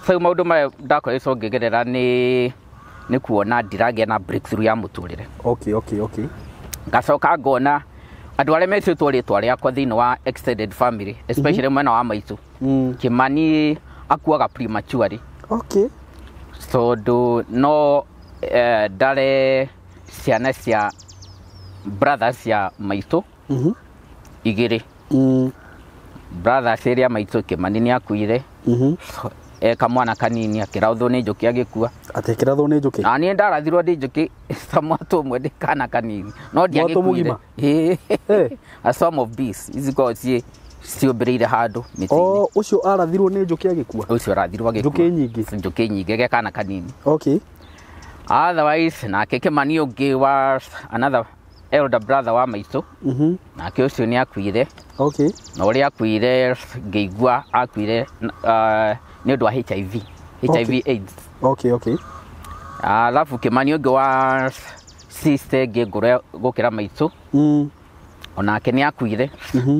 So maũndũ marĩa ndakoretwo ngĩgerera nĩ kuona ndiragĩa na breakthrough ya mũtũrĩre. Okay. Ngacoka ngona andũ arĩa metĩtwo rĩtwa rĩakwa thĩinĩ wa extended family, especially mwena wa maitũ. Kimani akuaga prematurely. Okay. Tondũ no ndare ciana cia brothers cia maitũ igĩrĩ. Brothers ĩrĩa maitũ Kimani nĩ akuire. Kamwana kanini akĩrathwo nĩ njũkĩ agĩkua. Atĩ kĩrathwo nĩ njũkĩ? Na niĩ ndarathirwo nĩ njũkĩ ta mwatũ ũmwe ndĩ kana kanini. No Mwatũ ndiagĩkuire. mũgima? Ĩĩ. Eh. A swarm of bees ici ikoragwo ciũmbĩrĩire handũ mĩtĩ-inĩ. O ũcio arathirwo nĩ njũkĩ agĩkua? Ũcio arathirwo agĩkua. Njũkĩ nyingĩ? Njũkĩ nyingĩ ge kana kanini. Okay. Otherwise nake Kimani ũngĩ wa another elder brother wa maitũ. Nake ũcio nĩ akuire. Okay. Na ũrĩa akuire ngĩigua akuire nĩ ũndũ wa HIV. HIV AIDS. Okay. Alafu Kimani ũngĩ wa sister ĩngĩ ngũrũ gũkĩra maitũ. Onake nĩ akuire.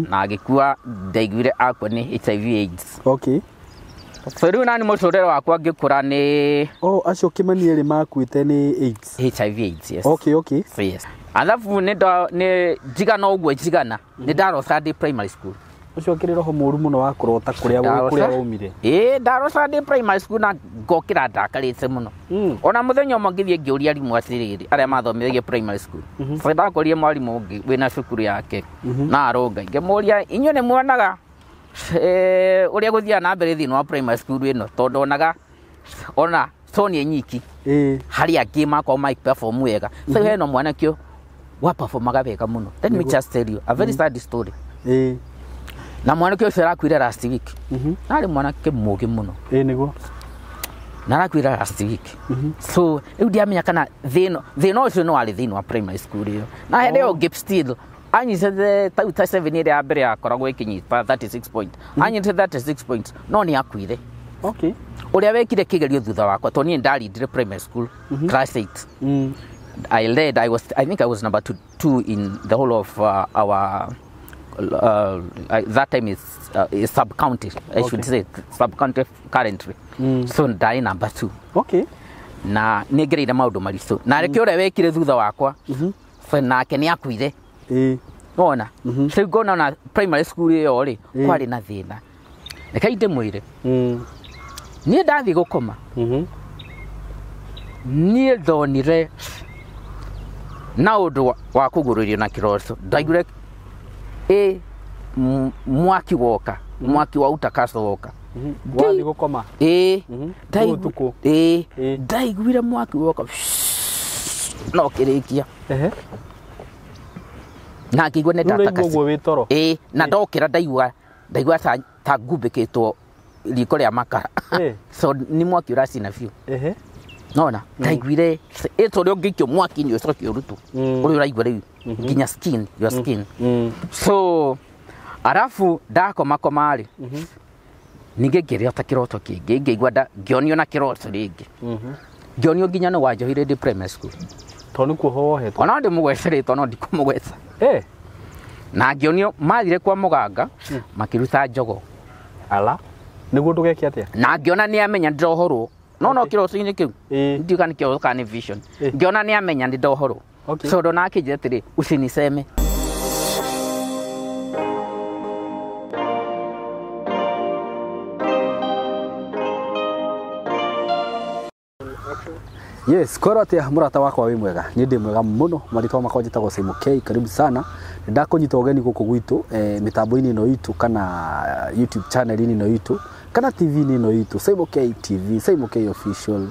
Na agĩkua ndaiguire akua nĩ HIV AIDS. Okay. So rĩu nani mũtũrĩre wakwa ngĩkũra nĩ Oh, acio Kimani erĩ makuĩte nĩ AIDS. HIV AIDS, yes. Okay. So, yes. Alafu nĩ njigana ũguo njigana nĩ ndaroca ndĩ primary school. Ũcio akĩrĩ roho mũru mũno wa kũrota kũrĩa Ndaroca. kũrĩa waumire. Ĩĩ, ndaroca ndĩ primary school na ngokĩra ndakarĩte mũno. Ona mũthenya ũmwe ngĩthiĩ ngĩũria arimũ atĩrĩrĩ arĩa mathomithagia primary school. So ndakorire mwarimũ ũngĩ wĩna cukuru yake na arũnga. Ngĩmũria inyuĩ nĩ muonaga ũrĩa gũthiaga na mbere thĩinĩ wa primary school ĩno tondũ onaga ona Sonia nyiki harĩ angĩ makorwo ma perform wega. So hena mwanake wa performaga wega mũno. Let me just tell you a very sad story. Na mwanake ũcio arakuire last week. Arĩ mwanake mũũgĩ mũno. Ĩĩ nĩguo. Na arakuire last week. So rĩu ndiamenya kana thĩna ũcio no warĩ thĩinĩ wa primary school ĩyo. Na hĩndĩ ĩyo Gibbs still anyitĩte tau ta 7 ĩrĩa ya mbere yakoragwo ĩkĩnyita 36 point. Anyitĩte 36 points no nĩ akuire. Okay. Ũrĩa wekire kĩgerio thutha wakwa tondũ niĩ ndarindire primary school class 8. I led, I think I was number two in the whole of our that time is sub county, I should say sub county currently. So ndarĩ number 2. Okay. Na nĩ ngereire maũndũ maritũ. Na rĩkĩo ũrĩa wekire thutha wakwa so nake nĩ akuire. Wona? Rĩu ngona ona primary school ĩyo rĩ kwarĩ na thĩna. Reke ndĩmwĩre. Niĩ ndathiĩ gũkoma. Niĩ ndonire na ũndũ wa kũgũrũrio na kĩroco. Ndaiguire mwaki woka, mwaki wa utakaso woka. Wathiĩ gũkoma? Ĩĩ. Ũtukũ? Ĩĩ. Ĩĩ. Ndaiguire mwaki woka no kĩrĩkia. Na ngĩigua nĩ Rĩu ũraigua ndatakasi. ũguo wĩ toro? Ĩĩ, na ndokĩra ndaigua ta ngumbĩkĩtwo riko rĩa makara. So nĩ mwaki ũracina biũ. Nona, ndaiguire ĩ ta ũrĩa ũngĩikio mwaki-inĩ ũcoke ũrutwo. Ũrĩa ũraigua rĩu nginya skin, your skin. So arafu ndakoma koma rĩ, ningĩ ngĩrĩota kĩroto kĩngĩ, ngĩigua ngĩonio na kĩroto rĩngĩ. Ngĩonio nginya nĩ wanjohire ndĩ primary school. Tondũ nĩ kuohwo wohetwo. Ona ndĩmũgwecerĩtwo no ndikũmũgweta. Na ngĩonio mathire kwa mũganga makĩruta njogo. Ala. Nĩguo ndũgeke atĩa? Na ngĩona nĩ amenya ndĩrohorwo. No no kĩroto-inĩ kĩu. Ndiuga nĩ kĩroto kana nĩ vision. Ngĩona nĩ amenya nĩ ndohorwo. So ndona akĩnjĩra atĩrĩ, usiniseme. Yes, kwero atia murata wakwa wi mwega. Ni ndi mwega muno, marĩtwa makwa njĩtagwo Simon K, karibu sana. Ndakũnyita ũgeni gũkũ gwitũ, mĩtambo-inĩ ĩno itũ kana YouTube channel-inĩ ĩno itũ kana TV-inĩ ĩno itũ, Simon K TV, Simon K Official.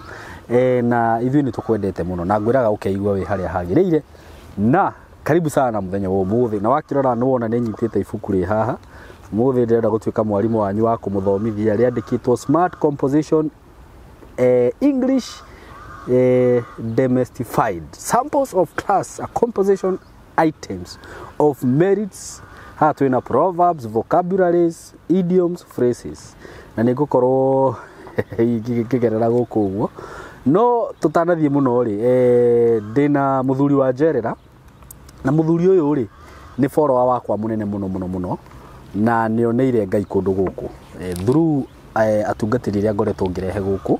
Na ithuĩ nĩ tũkwendete mũno na ngwĩraga ũkeigua wĩ harĩa hagĩrĩire. Na karibu sana mũthenya wa ũmũthĩ. Na wakĩrora nĩ wona nĩ nyitĩte ibuku rĩ haha. Ũmũthĩ ndĩrenda gũtuĩka mwarimũ wanyu wa kũmũthomithia, rĩandĩkĩtwo Smart Composition, English Demystified, samples of class, a composition items of merits. Haha twĩna proverbs, vocabularies, idioms, phrases. Na nĩ ngũkorwo ngĩgerera gũkũ ũguo. No tũtanathiĩ mũno rĩ, ndĩna mũthuri wa njerera. Na mũthuri ũyũ rĩ, nĩ follower wakwa mũnene mũno mũno mũno, na nĩoneire Ngai kũndũ gũkũ. Through atungatĩri arĩa ngoretwo ngĩrehe gũkũ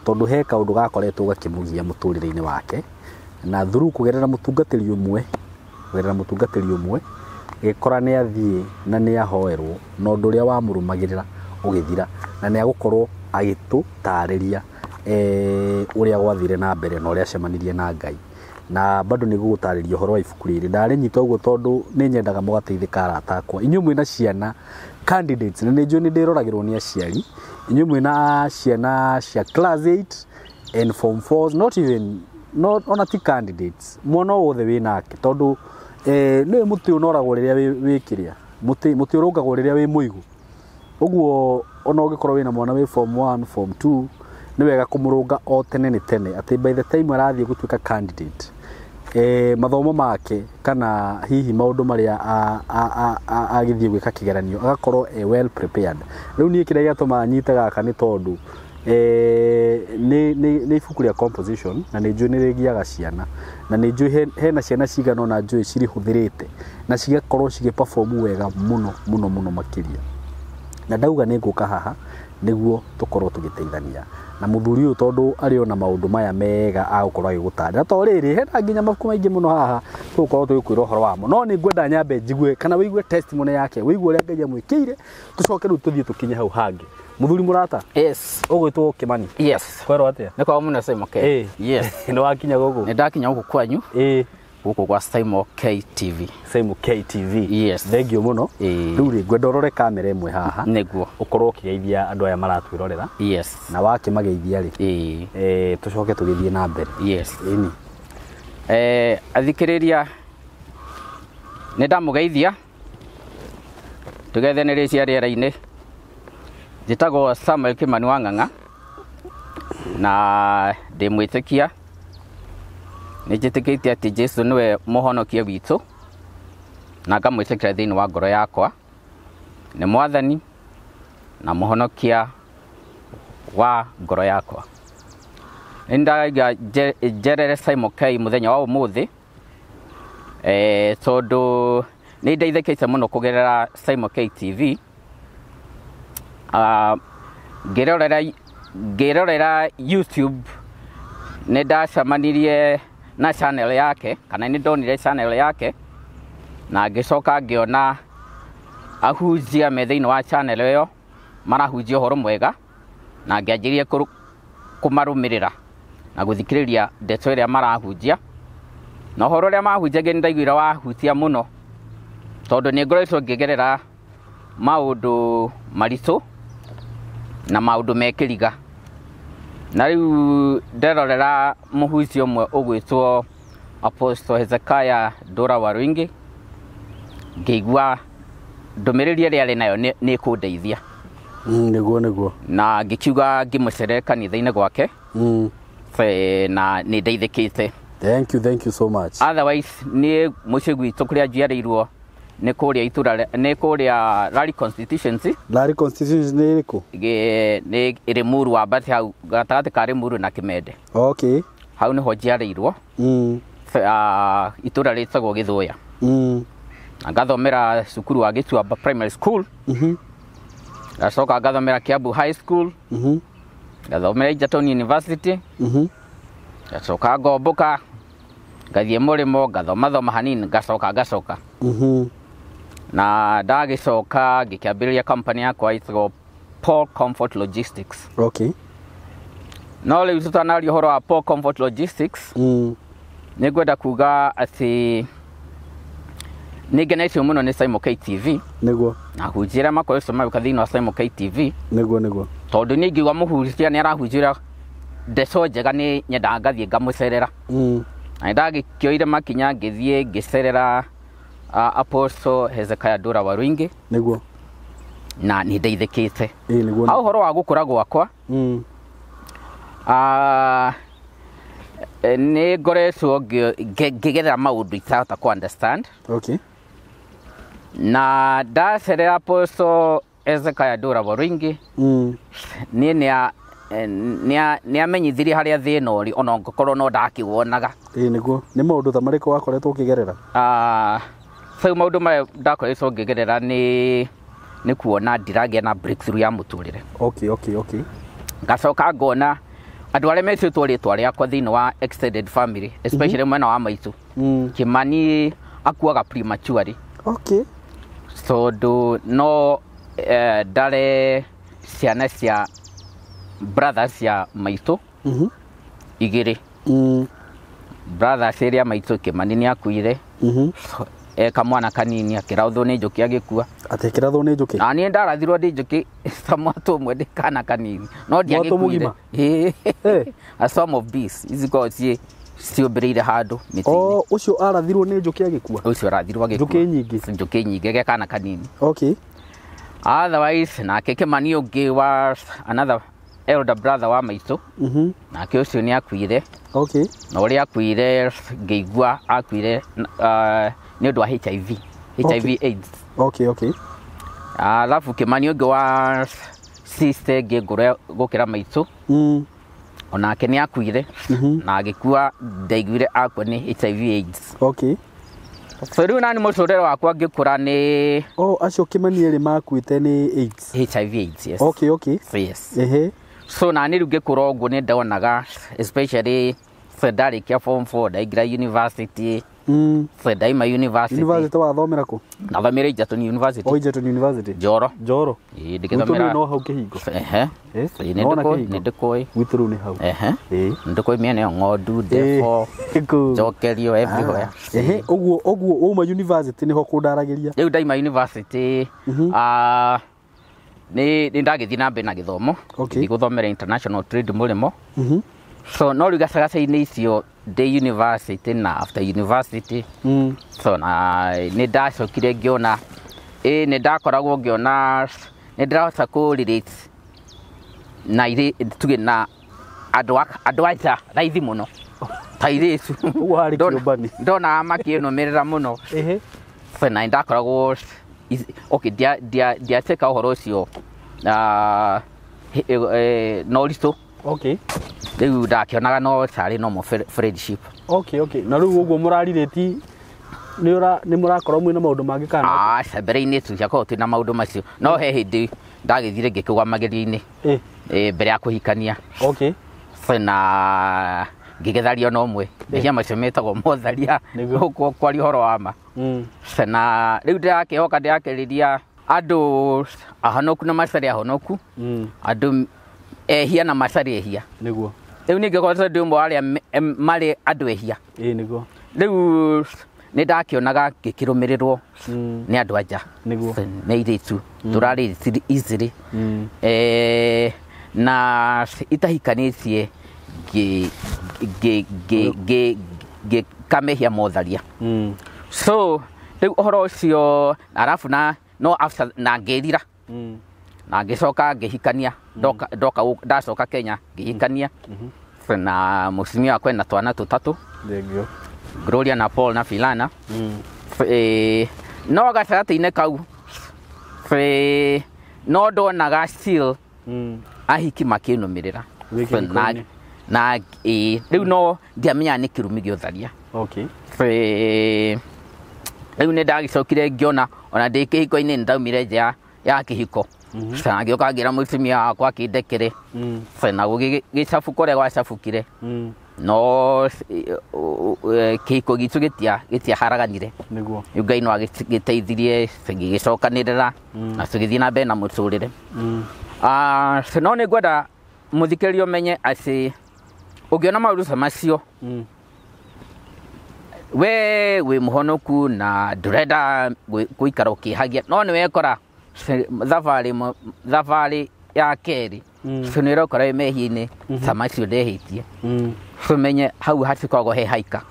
tondũ he kaũndũ gakoretwo gakĩmũgia mũtũrĩre-inĩ wake na through kũgerera mũtungatĩri ũmwe gĩkora nĩ athiĩ na nĩ ahoerwo na ũndũ ũrĩa wamũrũmagĩrĩra ũgĩthira na nĩ agũkorwo agĩtũtarĩria ũrĩa gwathire na mbere na ũrĩa acemanirie na Ngai na bado nĩ gũgũtarĩria ũhoro wa ibuku rĩrĩ ndarĩnyita ũguo tondũ nĩ nyendaga mũgateithĩka arata akwa inyuĩ mwĩna ciana candidates na nĩ njũĩ nĩ ndĩroragĩrwo nĩ aciari inyuĩ mwĩna ciana cia class 8 and form 4 not even not ona ti candidates mwana wothe wĩnake tondũ nĩ mũtĩ ũnoragwo rĩrĩa wĩ kĩrĩa mũtĩ ũrũngagwo rĩrĩa wĩ mũigũ ũguo ona ũngĩkorwo wĩna mwana wĩ form 1 form 2 nĩ wega kũmũrũnga o tene nĩ tene atĩ by the time arathiĩ gũtuĩka candidate mathomo make kana hihi maũndũ marĩa agĩthiĩ gwĩka kĩgeranio agakorwo e well prepared. Rĩu niĩ kĩrĩa gĩatũma nyite gaka nĩ tondũ nĩ ibuku rĩa composition na nĩ njũĩ nĩ rĩgiaga ciana na nĩ njũĩ hena ciana cigana ona njũĩ cirĩhũthĩrĩte na cigakorwo cigĩ perform wega mũno mũno mũno makĩria na ndauga nĩ ngũka haha nĩguo tũkorwo tũgĩteithania na mũthuri ũyũ tondũ arĩ ona maũndũ maya mega agũkorwo agĩgũtarĩra to rĩrĩ hena nginya mabuku maingĩ mũno haha tũgũkorwo tũgĩkwĩra ũhoro wamo no nĩ ngwenda nyambe njigue kana wĩigue testimony yake wĩigue ũrĩa Ngai amwĩkĩire tũcoke rĩu tũthiĩ tũkinye hau hangĩ. Mũthuri mũrata, yes, ũgwĩtwo Kimani? Yes. Kwerwo atĩa? Nĩ kwa mũno Simon K. Yes. Nĩ wakinya gũkũ? Nĩ ndakinya gũkũ kwanyu. Gũkũ gwa Simon K TV. Simon K TV. Yes. Thank you mũno. Rĩu rĩ ngwenda ũrore kamera ĩmwe haha nĩguo ũkorwo ũkĩgeithia andũ aya maratwĩrorera. Yes. Na wakĩmageithia rĩ tũcoke tũgĩthiĩ na mbere. Yes. Ĩni. Athikĩrĩria nĩ ndamũgeithia tũgethanĩrie cia rĩera-inĩ. Njĩtagwo Samuel Kimani wa Ng'ang'a na ndĩ mwĩtĩkia. Nĩ njĩtĩkĩtie atĩ Jesũ nĩwe mũhonokia witũ na ngamwĩtĩkĩra thĩinĩ wa ngoro yakwa. Nĩ mwathani na mũhonokia wa ngoro yakwa. Nĩ ndaiga njerere Simon K mũthenya wa ũmũthĩ tondũ nĩ ndeithĩkĩte mũno kũgerera Simon K TV. Ngĩrorera YouTube nĩ ndacemanirie na channel yake kana nĩ ndonire channel yake na ngĩcoka ngĩona ahunjia me thĩinĩ wa channel ĩyo marahunjia ũhoro mwega na ngĩanjĩrĩria kũmarũmĩrĩra na gũthikĩrĩria ndeto ĩrĩa marahunjia na ũhoro ũrĩa mahunjagia nĩ ndaiguire wahutia mũno tondũ nĩ ngoretwo ngĩgerera maũndũ maritũ na maũndũ me kĩriga. Na rĩu nderorera mũhunjia ũmwe ũgwĩtwo Apostle Hezekiah Ndura Waruingi ngĩigua ndũmĩrĩri ĩrĩa arĩ nayo nĩ ĩkũndeithia. Nĩguo nĩguo. Na ngĩkiuga ngĩmũcerere kanitha-inĩ gwake na nĩ ndeithĩkĩte. Thank you, thank you so much. Otherwise niĩ mũciĩ gwitũ kũrĩa njiarĩirwo nĩ kũrĩa itũra nĩ kũrĩa Rari constituency. Rari constituency nĩ ĩrĩkũ? Nĩ Limuru wambate hau gatagatĩ ka Limuru na Kimende. Okay. Hau nĩho njiarĩirwo. Itũra rĩtagwo Gĩthũya. Na ngathomera cukuru wa Gĩtuamba Primary School. Ngacoka ngathomera Kiambu High School. Ngathomera Egerton University. Ngacoka ngomboka ngathiĩ mũrĩmo ngathomathoma hanini ngacoka ngacoka. Na ndagĩcoka ngĩkĩambĩrĩria company yakwa ĩtagwo Paul Comfort Logistics. Okay. No rĩu tũtanaria ũhoro wa Paul Comfort Logistics, nĩ ngwenda kuga atĩ nĩ ngenetio mũno nĩ Simon K TV. Nĩguo. Na ahunjia arĩa makoretwo magĩũka thĩinĩ wa Simon K TV. Nĩguo nĩguo. Tondũ niĩ ingiuga mũhunjia nĩ arahunjĩra ndeto njega nĩ nyendaga ngathiĩ ngamũcerera. Na nĩ ndagĩkĩoire makinya ngĩthiĩ ngĩcerera Apostle Hezekiah Ndura Waruingi. Nĩguo. Na nĩ ndeithĩkĩte. Nĩguo. Ha ũhoro wa gũkũra gwakwa, nĩ ngoretwo ngĩgerera maũndũ itarahota kũ understand. Okay. Na ndacerera Apostle Hezekiah Ndura Waruingi, niĩ nĩ amenyithirie harĩa thĩna ũrĩ ona ũngĩkorwo no ndakĩwonaga. Nĩguo. Nĩ maũndũ ta marĩkũ wakoretwo ũkĩgerera? Rĩu maũndũ marĩa ndakoretwo ngĩgerera nĩ Nĩ kuona ndiragĩa na breakthrough ya mũtũrĩre. Okay. Ngacoka ngona andũ arĩa metĩtwo rĩtwa rĩakwa thĩinĩ wa extended family, especially mwena wa maitũ, Kĩmani akuaga prematurely. Tondũ no ndare ciana cia brothers cia maitũ igĩrĩ. Brothers ĩrĩa maitũ, Kĩmani nĩ akuire e kamwana kanini, akĩrathwo nĩ njũkĩ agĩkua. Atĩ kĩrathwo nĩ njũkĩ? Na niĩ ndarathirwo nĩ njũkĩ ta mwatũ ũmwe ndĩ kana kanini, no Mwatũ ndiagĩkuire. mũgima? Ĩĩ. Eh. A swarm of bees ici ciĩ ciũmbĩrĩire handũ mĩtĩ-inĩ. O ũcio arathirwo nĩ njũkĩ agĩkua? Ũcio arathirwo agĩkua. Njũkĩ nyingĩ? Njũkĩ nyingĩ, ge kana kanini. Otherwise nake Kĩmani ũngĩ wa another elder brother wa maitũ, nake ũcio nĩ akuire. Na ũrĩa akuire, ngĩigua akuire nĩ ũndũ wa HIV, HIV AIDS. Alafu Kĩmani ũngĩ wa sister ĩngĩ ngũrũ gũkĩra maitũ, onake nĩ akuire, na agĩkua, ndaiguire akua nĩ HIV AIDS. So rĩu nani mũtũrĩre wakwa ngĩkũra nĩ O acio Kĩmani erĩ makuĩte nĩ AIDS? HIV AIDS, yes. Okay. Yes. So nani rĩu ngĩkũra ũguo nĩ ndonaga, especially so ndarĩkia form 4, ndaingĩra university, so ndaima university. University wathomera kũ? Nathomire Egerton University. O Egerton University. Njoro. Njoro. Ĩĩ, Gwitũ ndĩgĩthomera. rĩu no hau kĩhingo. Ehe. Eh, Ĩĩ, nĩ nĩwona ndĩkũĩ. kĩhingo? Nĩ ndĩkũĩ. Gwitũ rĩu nĩ hau. Ehe. Ĩĩ. Nĩ ndĩkũĩ mĩena ĩyo, ng'ondu, ndefo, Kũu. njokerio, everywhere. Ehe, ũguo uma university nĩho kũndaragĩria. Rĩu ndaima university, nĩ ndagĩthiĩ na mbere na gĩthomo. Ngĩthiĩ gũthomera international trade mũrĩmo. So no rĩu gacagaca-inĩ icio ndĩ university na after university, so na nĩ ndacokire ngĩona, ĩ, nĩ ndakoragwo ngĩona nĩ ndĩrahota kũ relate na irĩ tuge na andũ a nja raithi mũno ta irĩtu. Ũguo harĩ kĩũmbani. Ndonaga makĩnũmĩrĩra mũno. So na nĩ ndakoragwo okay, ndiateka ũhoro ũcio na ũritũ. Rĩu ndakĩonaga no tarĩ normal friendship. Okay. Na rĩu ũguo mũrarirĩti nĩ mũrakorwo mwĩna maũndũ mangĩ kana? Aca, mbere-inĩ tutiakorwo twĩna maũndũ macio, no he hĩndĩ ndagĩthire ngĩkĩgwa magerio-inĩ, mbere ya kũhikania. So na ngĩgĩthario na ũmwe, mehia macio metagwo motharia. Gũkũ kwaria ũhoro wa ma. So na rĩu ndĩrakĩhoka ndĩrakĩrĩria andũ ahonoku na macarĩ ahonoku, andũ ehia na macarĩ ehia. Rĩu ningĩ korwo ndĩ ũmwe wa arĩa marĩ andũ ehia. Ĩĩ, nĩguo. Rĩu nĩ ndakĩonaga ngĩkĩrũmĩrĩrwo nĩ andũ anja, nĩ airĩtu tũrarĩ easily, na itahikanĩtie, ngĩkamehia motharia. So rĩu ũhoro ũcio, arabu na no after na ngĩrira, na ngĩcoka ngĩhikania, ndoka ndacoka Kenya ngĩhikania na mũtumia wakwa na twana tũtatũ. Thengio. Gloria na Paul na Filana. No gatagatĩ-inĩ kau, no ndonaga still ahiki makĩnũmĩrĩra. Wĩ kĩhiko-inĩ? Na rĩu no ndiamenyaga nĩ kĩrumi gĩa ũtharia. Rĩu nĩ ndagĩcokire ngĩona ona ndĩ kĩhiko-inĩ nĩ ndaumire nja ya kĩhiko. Na ngĩũka ngĩra mũtumia wakwa akĩndekere. Na gĩcabuko ũrĩa gwacabukire, no kĩhiko gitũ gĩtiaharaganire. Rĩu Ngai no agĩteithirie gĩgĩcokanĩrĩra na tũgĩthiĩ na mbere na mũtũrĩre. No nĩ ngwenda mũthikĩrĩria ũmenye atĩ ũngĩona maũndũ ta macio, we wĩ mũhonoku na ndũrenda gũikara ũkĩhagia, no nĩ wekora thabarĩ ya kerĩ, so nĩ ũrekora wĩ mehia-inĩ ta macio ndehĩtie, tũmenye hau hatikoragwo he haika,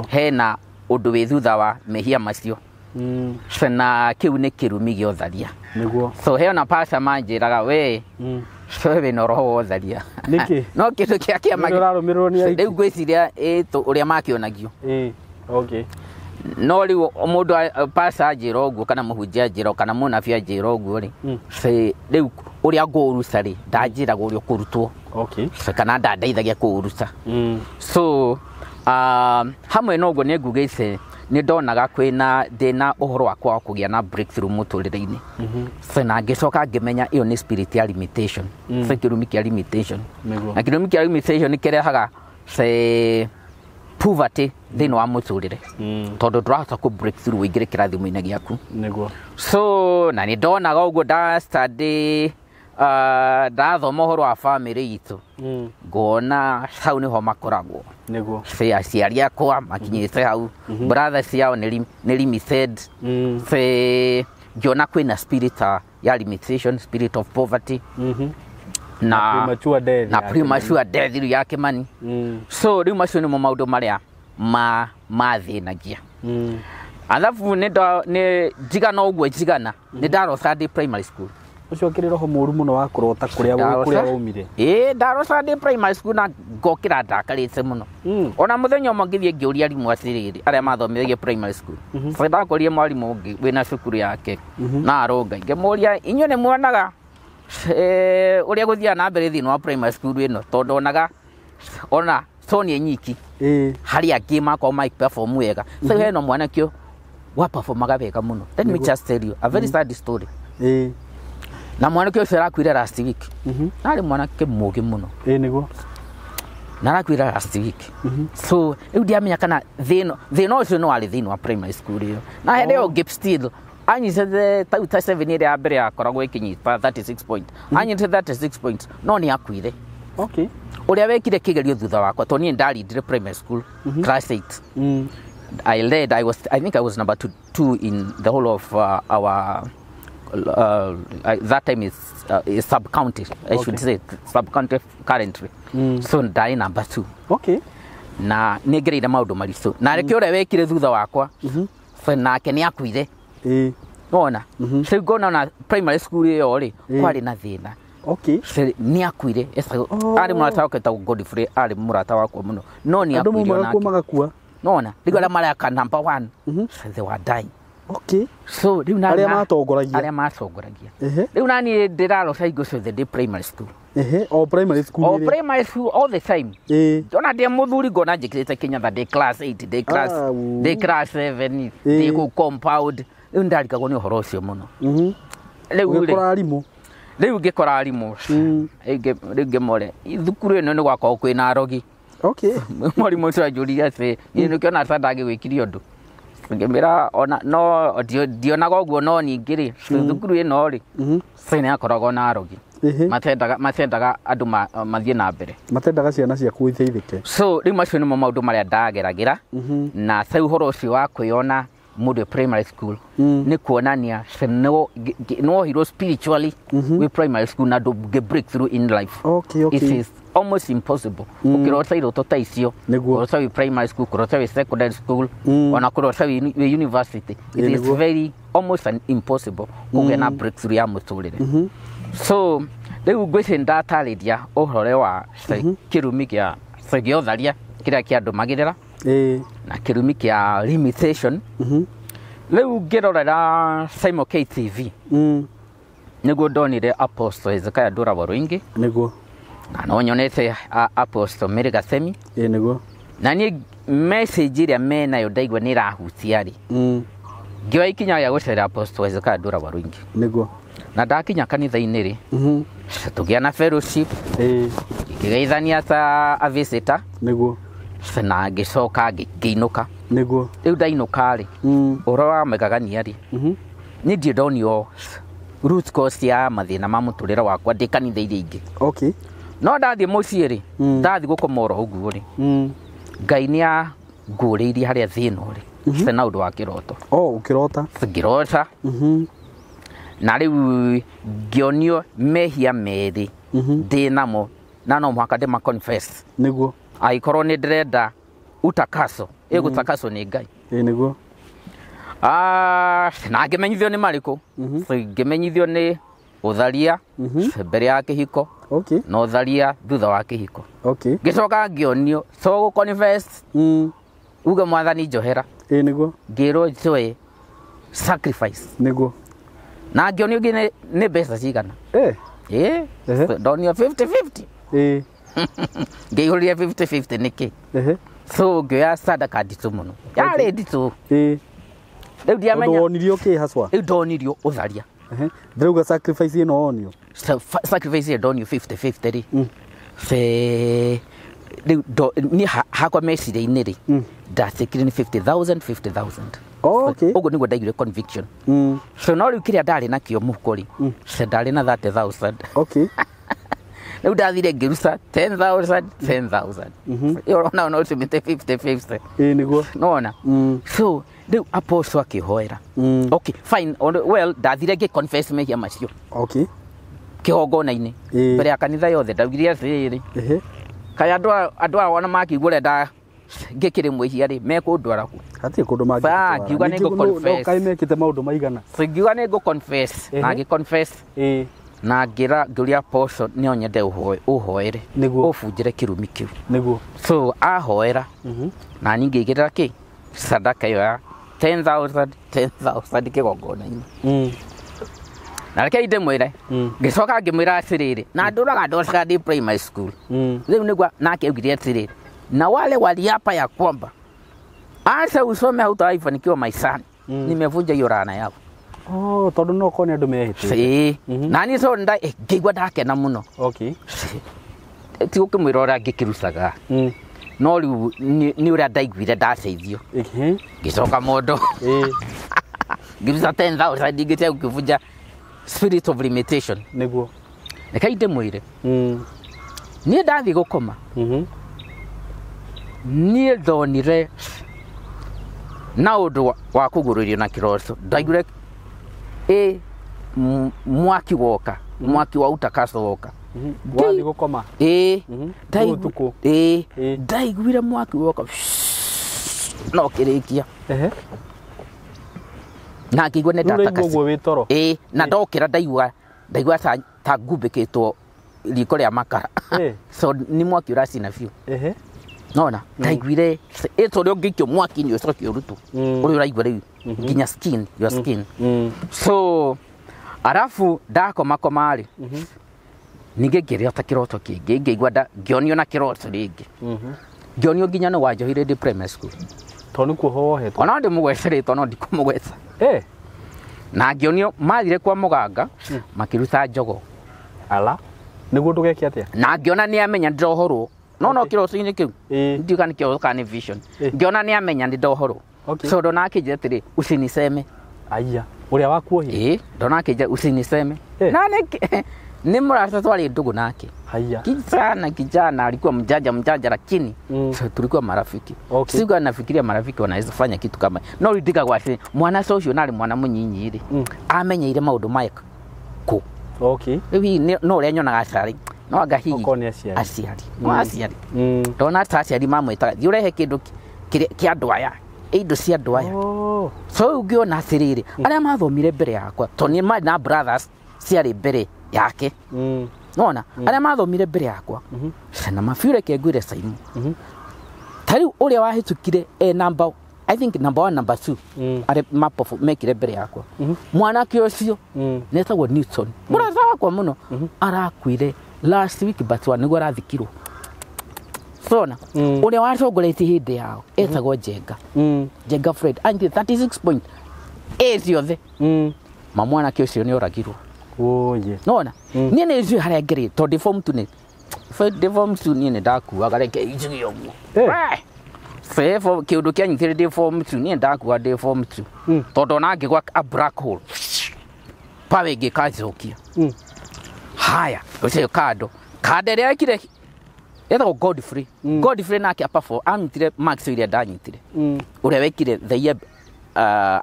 hena ũndũ wĩ thutha wa mehia macio. So na kĩu nĩ kĩrumi gĩa ũtharia. So he ona pastor manjĩraga we, so wĩna roho wa ũtharia. Nĩkĩ? No kĩndũ kĩa kĩama Nĩ ũrarũmĩrĩrwo nĩ ahiki? Rĩu ngwĩciria ũrĩa makĩonagio. Okay. No rĩu mũndũ pastor anjĩra ũguo, kana mũhunjia anjĩra, kana mũnabii anjĩra ũguo rĩ, rĩu ũrĩa ngũũruta rĩ, ndanjĩraga ũrĩa ũkũrutwo. So, kana ndandeithagia kũũruta. So hamwe na ũguo nĩ ngugĩte Nĩ ndonaga kwĩna ndĩna ũhoro wakwa wa kũgĩa na breakthrough mũtũrĩre-inĩ. So na ngĩcoka ngĩmenya ĩyo nĩ spirit ya limitation. So kĩrumi kĩa limitation. Nĩguo. Na kĩrumi kĩa limitation nĩ kĩrehaga se poverty thĩinĩ wa mũtũrĩre, tondũ ndũrahota kũ break through ũingĩre kĩrathimo-inĩ gĩaku. Nĩguo. So na nĩ ndonaga ũguo nda study, ndathoma ũhoro wa family itũ, ngona hau nĩho makoragwo. Nĩguo. Se aciari akwa makinyĩte hau, brother ciao nĩ limited. Se ngĩona kwĩna spirit ya limitation, spirit of poverty na premature death na ya premature death rĩu ya Kimani. So rĩu macio nĩmo maũndũ marĩa ma mathĩnagia. Alafu nĩ njigana ũguo njigana nĩ ndarota ndĩ primary school. Ũcio akĩrĩ roho mũru mũno wa kũrota kũrĩa kũrĩa waumire. Ĩĩ, ndarota ndĩ primary school na ngokĩra ndakarĩte mũno. Ona mũthenya ũmwe ngĩthiĩ ngĩũria arimũ atĩrĩrĩ, arĩa mathomithagia primary school. So ndakorire mwarimũ ũngĩ wĩna cukuru yake na arũnga, ngĩmũria, inyuĩ nĩ muonaga ũrĩa gũthiaga na mbere thĩinĩ wa primary school ĩno? Tondũ onaga ona Sonia nyiki harĩ angĩ makorwo magĩ perform wega. So hena mwanake wa performaga wega mũno. Let me just tell you a very sad story. Na mwanake ũcio arakuire last week. Arĩ mwanake mũgĩ mũno. Nĩguo. Na arakuire last week. So rĩu ndiamenya kana thĩna ũcio no warĩ thĩinĩ wa primary school ĩyo. Na hĩndĩ ĩyo Gibbs still anyitĩte tau ta 7 ĩrĩa ya mbere yakoragwo ĩkĩnyita 36 point. Anyitĩte 36 points no nĩ akuire. Okay. Ũrĩa wekire kĩgerio thutha wakwa, tondũ niĩ ndarindire primary school class 8. I led, I think I was number two in the whole of our, that time is sub county, I should say sub county currently. So ndarĩ number 2. Okay. Na nĩ ngereire maũndũ maritũ. Na rĩkĩo ũrĩa wekire thutha wakwa, so nake nĩ akuire. Nona rĩu ngona ona primary school ĩyo rĩ, kwarĩ na thĩna. Okay. So, nĩ akuire. Arĩ mũrata wakwa etagwo Godfrey, arĩ mũrata wakwa mũno, no nĩ Andũ akuire maumaga onake. kuo magakua. Nona rĩu arĩa mareka number 1, they were dying. Okay. So rĩu nani Arĩa matongoragia. Arĩa matongoragia. Rĩu nani ndĩrarota hingo ciothe ndĩ primary school. O primary school. O Ĩrĩ. primary school all the time. Ndona ndĩ mũthuri ngona njĩkĩrĩte kĩnyatha ndĩ class 8, ndĩ class Ah, uu. ndĩ class 7, ndĩ kũu compound. Rĩu ndarikagwo nĩ ũhoro ũcio mũno. Rĩu rĩ, Ũgĩkora arimũ. Rĩu ngĩkora arimũ. Rĩu ngĩmore thukuru ĩno nĩ gwakorwo kwĩna arogi. Okay. Mwarimũ ũcio anjũririe atĩ niĩ nĩkĩona ta ndangĩgwĩkire ũndũ. Ngĩmwĩra ona no ndionaga ũguo, no ningĩ rĩ, thukuru ĩno rĩ, nĩ yakoragwo na arogi. Matendaga andũ mathiĩ na mbere. Matendaga ciana ciaku iteithĩke. So rĩu macio nĩmo maũndũ marĩa ndageragĩra. Na sau ũhoro ũcio wa kwĩona mũndũ primary school nĩ kuonania nĩwohirwo spiritually wĩ primary school na ndũngĩ break through in life. Okay. It is almost impossible. Ũkĩrota iroto ta icio, Nĩguo. kũrota wĩ primary school, kũrota wĩ secondary school, ona kũrota wĩ university, it is Nĩguo. very almost an impossible kũgĩa na breakthrough ya mũtũrĩre. So rĩu ngwĩciria nĩndatarĩria ũhoro wa kĩrumi gĩa gĩa ũtharia kĩrĩa kĩandũmagĩrĩra na kĩrumi kĩa limitation. Rĩu ngĩrorera Simon KTV nĩguo ndonire Apostle Hezekiah Ndura Waruingi. Nĩguo. Na no nyonete Apostle Mary Gathemi. Nĩguo. Na niĩ message ĩrĩa menayo ndaigua nĩ ĩrahutia rĩ, ngĩoya ikinya rĩa gũcerera Apostle Hezekiah Ndura Waruingi. Nĩguo. Na ndakinya kanitha-inĩ rĩ, tũgĩa na fellowship, ngĩgeithania ta a visitor. Nĩguo. Na ngĩcoka ngĩinũka. Nĩguo. Rĩu ndainũka rĩ, ũhoro wa magegania rĩ, niĩ ndirĩ ndonio root cause ya mathĩna ma mũtũrĩre wakwa ndĩ kanitha iria ingĩ. Okay. No ndathiĩ mũciĩ rĩ, ndathiĩ gũkoma oro ũguo rĩ, Ngai nĩ angũrĩirie harĩa thĩna ũrĩ na ũndũ wa kĩroto. Oh, ũkĩrota. Ngĩrota. Na rĩu ngĩonio mehia merĩ ndĩ namo na no mũhaka ndĩma confess. Nĩguo. Angĩkorwo nĩ ndĩrenda utakaso, ĩgũtakaswo nĩ Ngai. Nĩguo. Na ngĩmenyithio nĩ marĩkũ. Ngĩmenyithio nĩ ũtharia mbere ya kĩhiko. Okay. Na ũtharia thutha wa kĩhiko. Okay. Ngĩcoka ngĩonio so gũ confess, uge mwathani njohera. Nĩguo. Ngĩrwo njoe sacrifice. Nĩguo. Na ngĩonio ngĩ nĩ mbeca cigana. Ndonio 50-50. Ngĩihũria 50-50 nĩkĩ? So ngĩoya sadaka nditũ mũno, yarĩ nditũ. Ĩĩ. Rĩu ndiamenya. Ũndũ wonirio kĩ haswa? Rĩu ndonirio ũtharia. Ehe. Ndĩrauga sacrifice ĩno wonio. Sacrifice ĩyo ndonio 50-50 rĩ. Se rĩu niĩ hakwa meciria-inĩ rĩ, ndacĩkire nĩ 50,000 50,000. Okay. Ũguo nĩguo ndaiguire conviction. So no rĩu kĩrĩa ndarĩ nakĩo mũhuko rĩ, se ndarĩ na 30,000. Okay. Rĩu ndathire ngĩruta 10,000 10,000. Ĩyo ũrona no ũtũmĩte 50-50. Ĩĩ nĩguo. Nona. So rĩu apostle akĩhoera. Okay, fine. Well, ndathire ngĩ confess mehia macio. Okay. Kĩhongona-inĩ. Ĩĩ. Mbere ya kanitha yothe ndaugire atĩrĩrĩ. Ehe. Kaĩ andũ aya ona makĩigua ũrĩa nda ngĩkĩrĩ mwĩhia rĩ, mekũndwara kũ? Hatirĩ kũndũ mangĩgũtwara. Ba, ngiuga Ningĩ nĩ ngũ-confess. no kaĩ mekĩte maũndũ maigana. So ngiuga nĩ ngũ confess. Na Ehe. ngĩ confess. Ĩĩ. Na ngĩra ngĩũria apostle nĩ nyende ũhoere. Nĩguo. Ũbunjĩre kĩrumi kĩu. Nĩguo. So ahoera. Na niĩ ngĩigĩrĩra kĩ? Sadaka ĩyo ya 10,000 10,000 kĩgongona-inĩ. Na reke ndĩmwĩre. Ngĩcoka ngĩmwĩra atĩrĩrĩ, na ndũraga ndocaga ndĩ primary school. Rĩu nĩguo nake augire atĩrĩrĩ, na wale waliapa ya kwamba acha usome hautawahi fanikiwa maishani. Nimevunja hiyo laana yao. Oh, tondũ no korwo nĩ andũ mehĩtĩte. Ĩĩ. Na niĩ so ngĩigua ndakena mũno. Okay. Ti gũkĩmwĩra ũrĩa ngĩkĩrutaga. No rĩu nĩ ũrĩa ndaiguire ndateithio. Ehe. Ngĩcoka mondo. Ĩĩ. Ngĩruta 10,000 ngĩtia gũkĩbunja spirit of limitation. Nĩguo. Reke ndĩmwĩre. Niĩ ndathiĩ gũkoma. Niĩ ndonire na ũndũ wa kũgũrũrio na kĩroto. Ndaiguire mwaki woka. Mwaki wa utakaso woka. Wathiĩ gũkoma. Ĩĩ. Ũtukũ. Ĩĩ. Ĩĩ. Ndaiguire mwaki woka. No kĩrĩkia. Ehe. Na ngĩigua nĩ Rĩu ũraigua ndatakasi. ũguo wĩ toro. Ĩĩ, na ndokĩra ndaigua ta ngumbĩkĩtwo riko rĩa makara. Ĩĩ. So nĩ mwaki ũracina biũ. Ehe. Nona, ndaiguire ĩta ũrĩa ũngĩikio mwaki-inĩ ũcoke ũrutwo. Ũrĩa ũraigua rĩu nginya skin, your skin. So arafu ndakomakoma rĩ, ningĩ ngĩrĩota kĩroto kĩngĩ, ngĩigua ngĩonio na kĩroto rĩngĩ. Ngĩonio nginya nĩ wanjohire ndĩ primary school. Tondũ nĩ kuohwo wohetwo. Ona ndĩmũgweterĩtwo no ndikũmũgweta. Eh. Na ngĩonio mathire kwa mũganga makĩruta njogo. Ala. Nĩguo ndũgeke atĩa? Na ngĩona nĩ amenya ndĩrohorwo. No no kĩroto-inĩ kĩu. Ĩĩ. Ndiuga nĩ kĩroto kana nĩ vision. Ĩĩ. Ngĩona nĩ amenya nĩ ndohorwo. Okay. So ndona akĩnjĩra atĩrĩ, usiniseme. Aya. Ũrĩa wakuohire? Ĩĩ, ndona akĩnjĩra usiniseme. Eh. Na nĩ mũrata twarĩ ndũgũ nake. Haya. Kijana kijana alikuwa mjanja mjanja lakini so, tulikuwa marafiki. Okay. Sikuwa nafikiria marafiki wanaweza fanya kitu kama no rindika gwati mwana ũcio narĩ mwana mũnyinyi rĩ, amenyeire maũndũ maya kũ. Okay. Rĩu hihi no ũrĩa nyonaga aciari no anga hihi Okorwo nĩ aciari. Aciari. No aciari. Ndona ta aciari mamwĩtaga thiĩ ũrehe kĩndũ kĩa andũ aya, indo cia andũ aya. Oh. So rĩu ngĩona atĩrĩrĩ, arĩa mathomire mbere yakwa tondũ nĩ marĩ na brothers ciarĩ mbere yake. Nona arĩa mathomire mbere yakwa na mabiũ reke ngwĩre Saimu. Ta rĩu ũrĩa wahĩtũkire e number, I think number 1 number 2 arĩa mekire mbere yakwa. Mwanake ũcio nĩetagwo Newton. Mũrata wakwa mũno arakuire last week but one nĩguo arathikirwo. Sona ũrĩa watongoretie hĩndĩ yao etagwo Njenga. Njenga Fred anyitire 36.8 ciothe. Ma mwanake ũcio nĩ oragirwo. Oye. Nona niĩ nĩ njũĩ harĩa ngerĩte tondũ ndĩ form 2 nĩ ndĩ form 2 niĩ nĩ ndakuaga reke njuge ũguo. Kĩũndũ kĩanyitire ndĩ form 2 niĩ ndakuaga ndĩ form 2. Tondũ ona ngĩgwa a black hole pawe ĩngĩkanjokia. Haya, ũcio kando kando ĩrĩa ekire etagwo Godfrey. Godfrey nake aperform anyitire marks iria ndanyitire. Ũrĩa wekire the year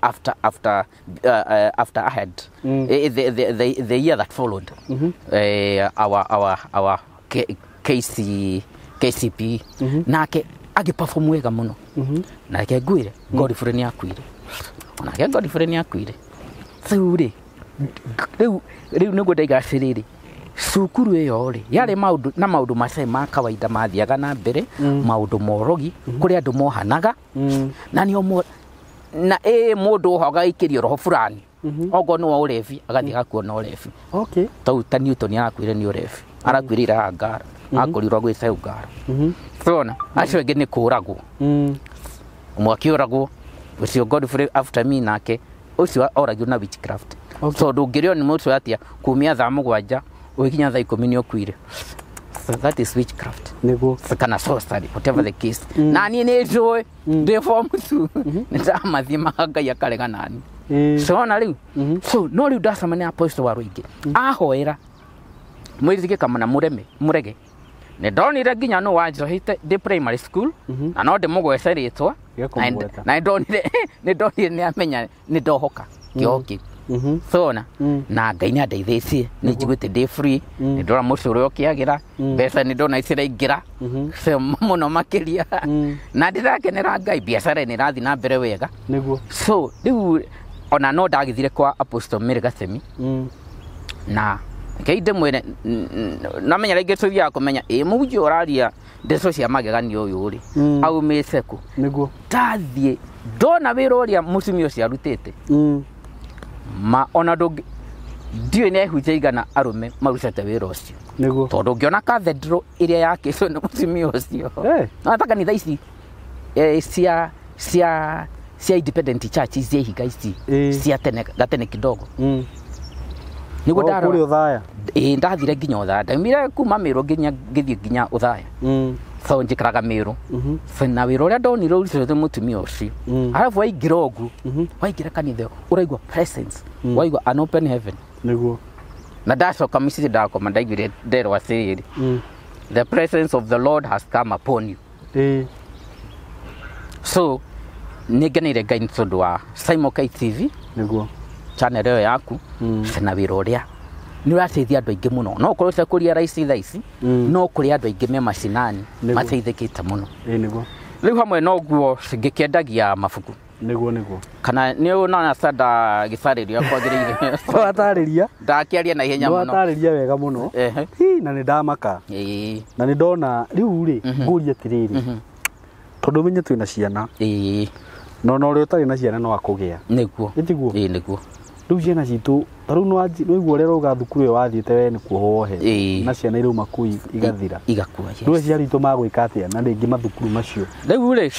after I had the year that followed our KCP nake agĩperform wega mũno. Na reke ngwĩre Godfrey nĩ akuire. Onake Godfrey nĩ akuire. Rĩu rĩ, rĩu nĩguo ndaiga atĩrĩrĩ, cukuru ĩyo rĩ yarĩ maũndũ na maũndũ matarĩ ma kawaida mathiaga na mbere, maũndũ morogi kũrĩa andũ mohanaga na nĩo na mũndũ oho agaikĩrio roho fulani okorwo nĩ wa ũrebi agathiĩ agakuona ũrebi. Okay. Tau ta Newton arakuire nĩ ũrebi, arakuire ira ngara. Akorirwo gwĩte Ugara. Thona acio angĩ nĩ kũragwo. Ũmwe akĩũragwo ũcio Godfrey after me nake ũcio oragio na witchcraft. Tondũ ũngĩrĩo nĩ mũtwe atĩa kumia thaa 7 ũgĩkinya thaa 10 nĩ ũkuire. So that is witchcraft. Nĩguo. Kana sorcery, whatever the case. Na niĩ nĩ njũĩ ndĩ form 2 nĩ ndamathimaga Ngai akarega nani. So na rĩu so no rĩu ndacemania apostle wa rũingĩ ahoera mwĩrĩtĩkie kana mũreme mũrege nĩ ndonire nginya nũ wanjohete ndĩ primary school na no ndĩmũgwece rĩtwa na nĩ ndonire nĩ amenya nĩ ndohoka kĩoho kĩu. Thona na Ngai nĩ andeithĩtie nĩ njiguĩte ndĩ free nĩ ndona mũciĩ ũrĩa ũkĩagĩra mbeca nĩ ndona ciraingĩra mũno makĩria na ndĩrakenera Ngai biacara nĩ ĩrathiĩ na mbere wega. Nĩguo. So rĩu ona no ndagĩthire kwa Apostle Mary Gatemi na Ngai ndĩmwĩre namenya rĩngĩ tũthiaga kũmenya ĩ mũhunjia ũraria ndeto cia mageganio ũyũ rĩ aumĩte kũ. Nĩguo. Ndathiĩ ndona wĩra ũrĩa mũtumia ũcio arutĩte ma ona ndũngĩ ndiũĩ nĩ ehunjia igana arũme marutĩte wĩra ũcio. Nĩguo. Tondũ ũngĩona cathedral ĩrĩa yakĩtwo nĩ mũtumia ũcio no ta kanitha ici cia independent church cia ihiga ici cia tene gatene kidogo. Nĩguo ndarora kũrĩ Othaya. Ĩĩ ndathire nginya Othaya ndaumire kuma Mĩrũ nginya ngĩthiĩ nginya Othaya. So njikaraga Mĩrũ. So na wĩra ũrĩa ndonire ũrutĩtwo nĩ mũtumia ũcio arabu waingĩra ũguo waingĩra kanitha ũraigua presence waigua an open heaven. Nĩguo. Na ndacoka mũciĩ ndakoma ndaiguire nderwo atĩrĩrĩ the presence of the Lord has come upon you. So nĩ ngeneire Ngai nĩ tondũ wa Simon K TV. Nĩguo. Channel ĩyo yaku na wĩra ũrĩa nĩ ũrateithia andũ aingĩ mũno no ũkorwo ũtekũria raici thaa ici no kũrĩ andũ aingĩ me macinani mateithĩkĩte mũno. Nĩguo. Rĩu hamwe na ũguo ngĩkĩendagia mabuku. Nĩguo nĩguo. Kana nĩ ũnona sada gĩcarĩrio kwagĩrĩire. Watarĩria. Ndakĩaria na ihenya mũno. Watarĩria wega mũno. Hi na nĩ ndamaka. Na nĩ ndona rĩu rĩ ngũrie atĩrĩrĩ tondũ menye twĩna ciana. No no ũrĩa ũtarĩ na ciana no akũgĩa. Nĩguo. Ĩtiguo? Ĩĩ nĩguo. Rĩu ciana citũ ta rĩu nĩwaigua ũrĩa ũrauga thukuru ĩyo wathiĩte we nĩ kuohwo wohe na ciana irauma kũu igathira. Igakua. Rĩu aciari aitũ magwĩka atĩa na rĩngĩ mathukuru macio? Rĩu rĩ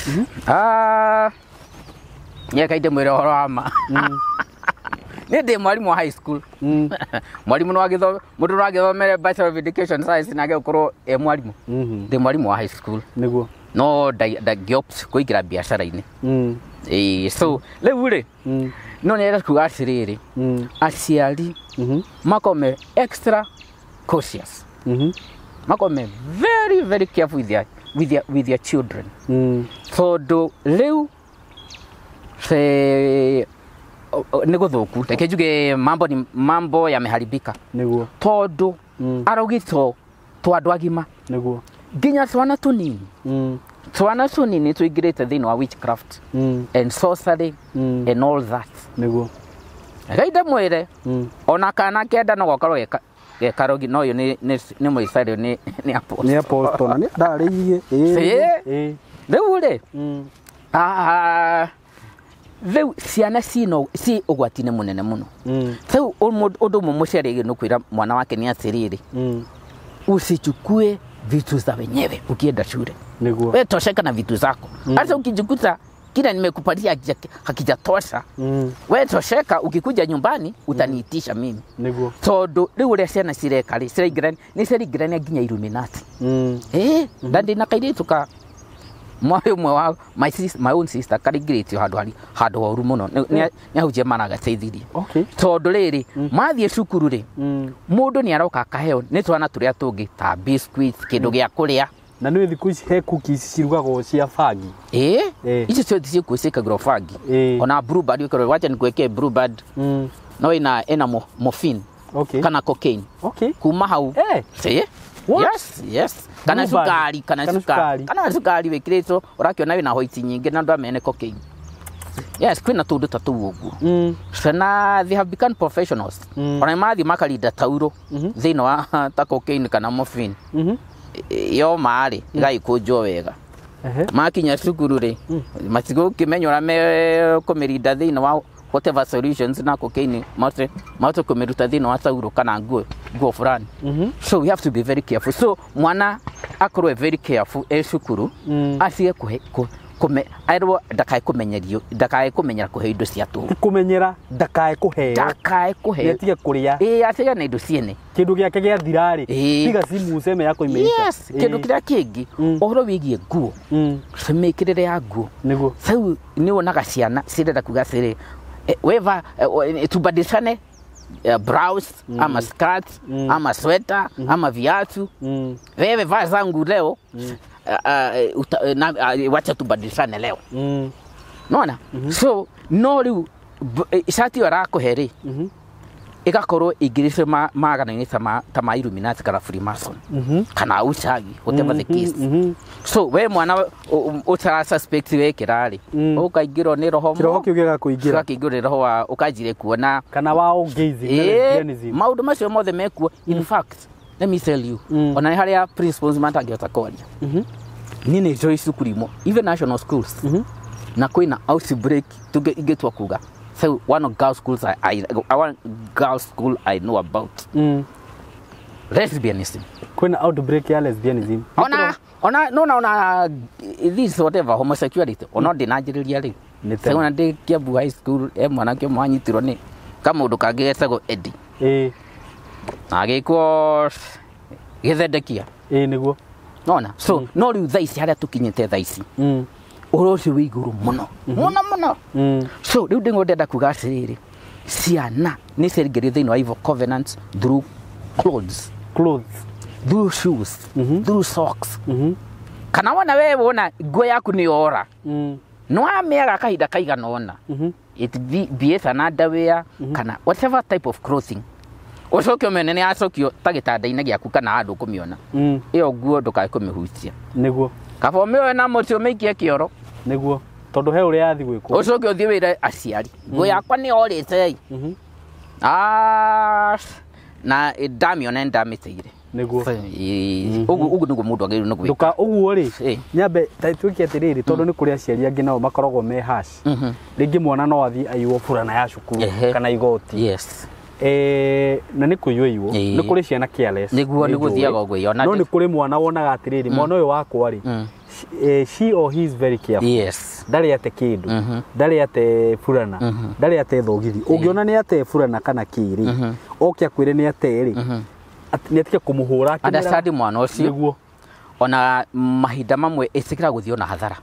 nyeka ndĩmwĩre ũhoro wa ma. Nĩ ndĩ mwarimũ wa high school. Mwarimũ no agĩthome mũndũ no agĩthomere Bachelor of Education Science na agĩkorwo e mwarimũ. Ndĩ mwarimũ wa high school. Nĩguo. No ndangĩopt kũingĩra biacara-inĩ. So rĩu rĩ no nĩ kuga atĩrĩrĩ aciari makome extra cautious. Makome very very careful with their children. Tondũ rĩu nĩ gũthũku reke njuge mambo ni mambo yameharibika. Nĩguo. Tondũ arogitwo twa andũ agima. Nĩguo. Nginya twana tũnini. Twana tũnini tũingĩrĩte thĩinĩ wa witchcraft and sorcery and all that. Nĩguo. Ngai ndĩmwĩre ona kana kenda no gakorwo gekarogi no ũyũ nĩ mũicario nĩ apostle. Nĩ apostle na nĩ ndarĩirie. Rĩu rĩ rĩu ciana ci ũgwati-inĩ mũnene mũno. Rĩu ũndũ ũmwe mũciari agĩrĩirwo nĩ kwĩra mwana wake nĩ atĩrĩrĩ usichukue vitu za wenyewe ukienda shule. Nĩguo. Wewe tosheka na vitu zako. Hata ukijikuta kila nimekupatia hakijatosha. Wewe tosheka ukikuja nyumbani utaniitisha mimi. Nĩguo. Tondũ rĩu ũrĩa ciana cireka rĩ ciraingĩrania nĩ ciraingĩrania nginya Illuminati. Na ndĩna kairĩtu ka mwarĩ ũmwe wa my own sister karaingĩrĩtio handũ horu mũno nĩ ahunjia maragateithirie. Tondũ rĩrĩ mathiĩ cukuru rĩ mũndũ nĩ aroka akaheo nĩ twana tũrĩa tũngĩ ta biscuits kĩndũ gĩa kũrĩa. Na nĩ thikũ ici he cookies cirugagwo cia bangi. Icio ciothe ciĩkuo ciĩkagĩrwo bangi. Ona bluebird wĩkĩrwo wacha nĩkuwekee bluebird. No ĩna morphine. Kana cocaine. Kuma hau. Yes, yes. Kana cukari, kana cukari. Kana cukari wĩkĩrĩtwo ũrakĩona wĩna white nyingĩ na andũ amene cocaine. Yes, kwĩna tũndũ ta tũu ũguo. Na they have become professionals. Ona mathiĩ makarinda tauro thĩinĩ wa ta cocaine kana morphine. Yo marĩ ĩgagĩkũnjwo wega. Makinya cukuru rĩ matigũkĩmenya ũrĩa mekũmĩrinda thĩinĩ wa whatever solutions na cocaine mahote mahote kũmĩruta thĩinĩ wa tauro kana nguo nguo fulani. So we have to be very careful. So mwana akorwo e very careful e cukuru, atige kũhe kũme erwo ndakae kũmenyerio, ndakae kũmenyera kũhe indo cia tũhũ. Kũmenyera ndakae kũheo. Ndakae kũheo. Nĩatige kũrĩa. Ĩĩ, atige na indo ciene. Kĩndũ gĩake gĩathira rĩ, Ĩĩ. piga simu useme yako imeisha. Yes, kĩndũ kĩrĩa kĩngĩ, ũhoro wĩgiĩ nguo, mĩkĩrĩre ya nguo. Sau nĩ wonaga ciana cirenda kuga atĩrĩ, weva tubadilishane blouse ama skirt ama sweater ama viatu. Wewe vaa zangu leo, wacha tubadilishane leo. Nona so no rĩu cati ĩyo arakũhe rĩ, ĩgakorwo ĩingĩrĩte magana-inĩ ta ma Illuminati kana Freemason kana uchawi, whatever the case. So we mwana ũtara suspect wekĩra rĩ, ũkaingĩrwo nĩ roho. Kĩroho kĩu gĩgakũingĩra. Gĩgakĩingĩrwo nĩ roho wa ũkanjire kuona kana wa ũgeizi na lesbianism. Maũndũ macio mothe mekuo. In fact, let me tell you, ona nĩ harĩa principals matangĩhota kwaria. Niĩ nĩ njũĩ cukuru imwe, even national schools, na kwĩna outbreak tuge ingĩtua kuga. So one of girls schools I one girls school I know about, lesbianism. Kwĩna outbreak ya lesbianism. Ona no na ona this whatever homosexuality ona ndinanjĩrĩria rĩu. Nĩ tene. Ona ndĩ Kiambu High School, e mwanake ũmwe wanyitirwo nĩ kamũndũ kangĩ getagwo Eddie, na agĩkwo gĩthendekia. Ĩĩ nĩguo. Nona so no rĩu thaa ici harĩa tũkinyĩte thaa ici, ũhoro ũcio wĩ igũrũ mũno mũno mũno. So rĩu ndĩng'o ndenda kuga atĩrĩrĩ, ciana nĩ ciaingĩrio thĩinĩ wa evil covenants through clothes, Clothes. through shoes, through socks. Kana wona we wona nguo yaku nĩ yora, nĩ wamĩaga kahinda kaigana ũna, it be it an underwear kana whatever type of clothing, ũcoke ũmĩone nĩ yacokio ta gĩtanda-inĩ gĩaku kana handũ ũkũmĩona, ĩyo nguo ndũkae kũmĩhutia. Kaba ũmĩoe na mũtĩ ũmĩikie kĩoro. Nĩguo, tondũ he ũrĩa yathi gwĩkwo. Ũcoke ũthiĩ wĩre aciari, nguo yakwa nĩ yorĩte. Ah, na ndamĩona nĩ ndamĩteire. Ũguo ũguo nĩguo mũndũ agĩrĩirwo nĩ gwĩka. Nduka ũguo rĩ, nyambe ta tuĩke atĩrĩrĩ, tondũ nĩ kũrĩ aciari angĩ nao makoragwo me harsh. Rĩngĩ mwana no athiĩ aiywo burana ya cukuru kana igoti. Na nĩ kũiywo iywo. Nĩ kũrĩ ciana careless. Nĩguo, nĩ nĩguo njũĩ. thiaga ũguo iyona. No nĩ kũrĩ mwana wonaga atĩrĩrĩ, mwana ũyũ wakwa rĩ, she or he is very careful. Ndarĩ ate kĩndũ, ndarĩ ate burana, ndarĩ ate thogithi. Ũngĩona nĩ ate burana kana kĩrĩ, oke akwĩre nĩ ate rĩ, nĩ atige kũmũhũra akĩmwĩraga- Understand mwana ũcio. Ona mahinda mamwe ĩtĩkĩra gũthiĩ ona hathara.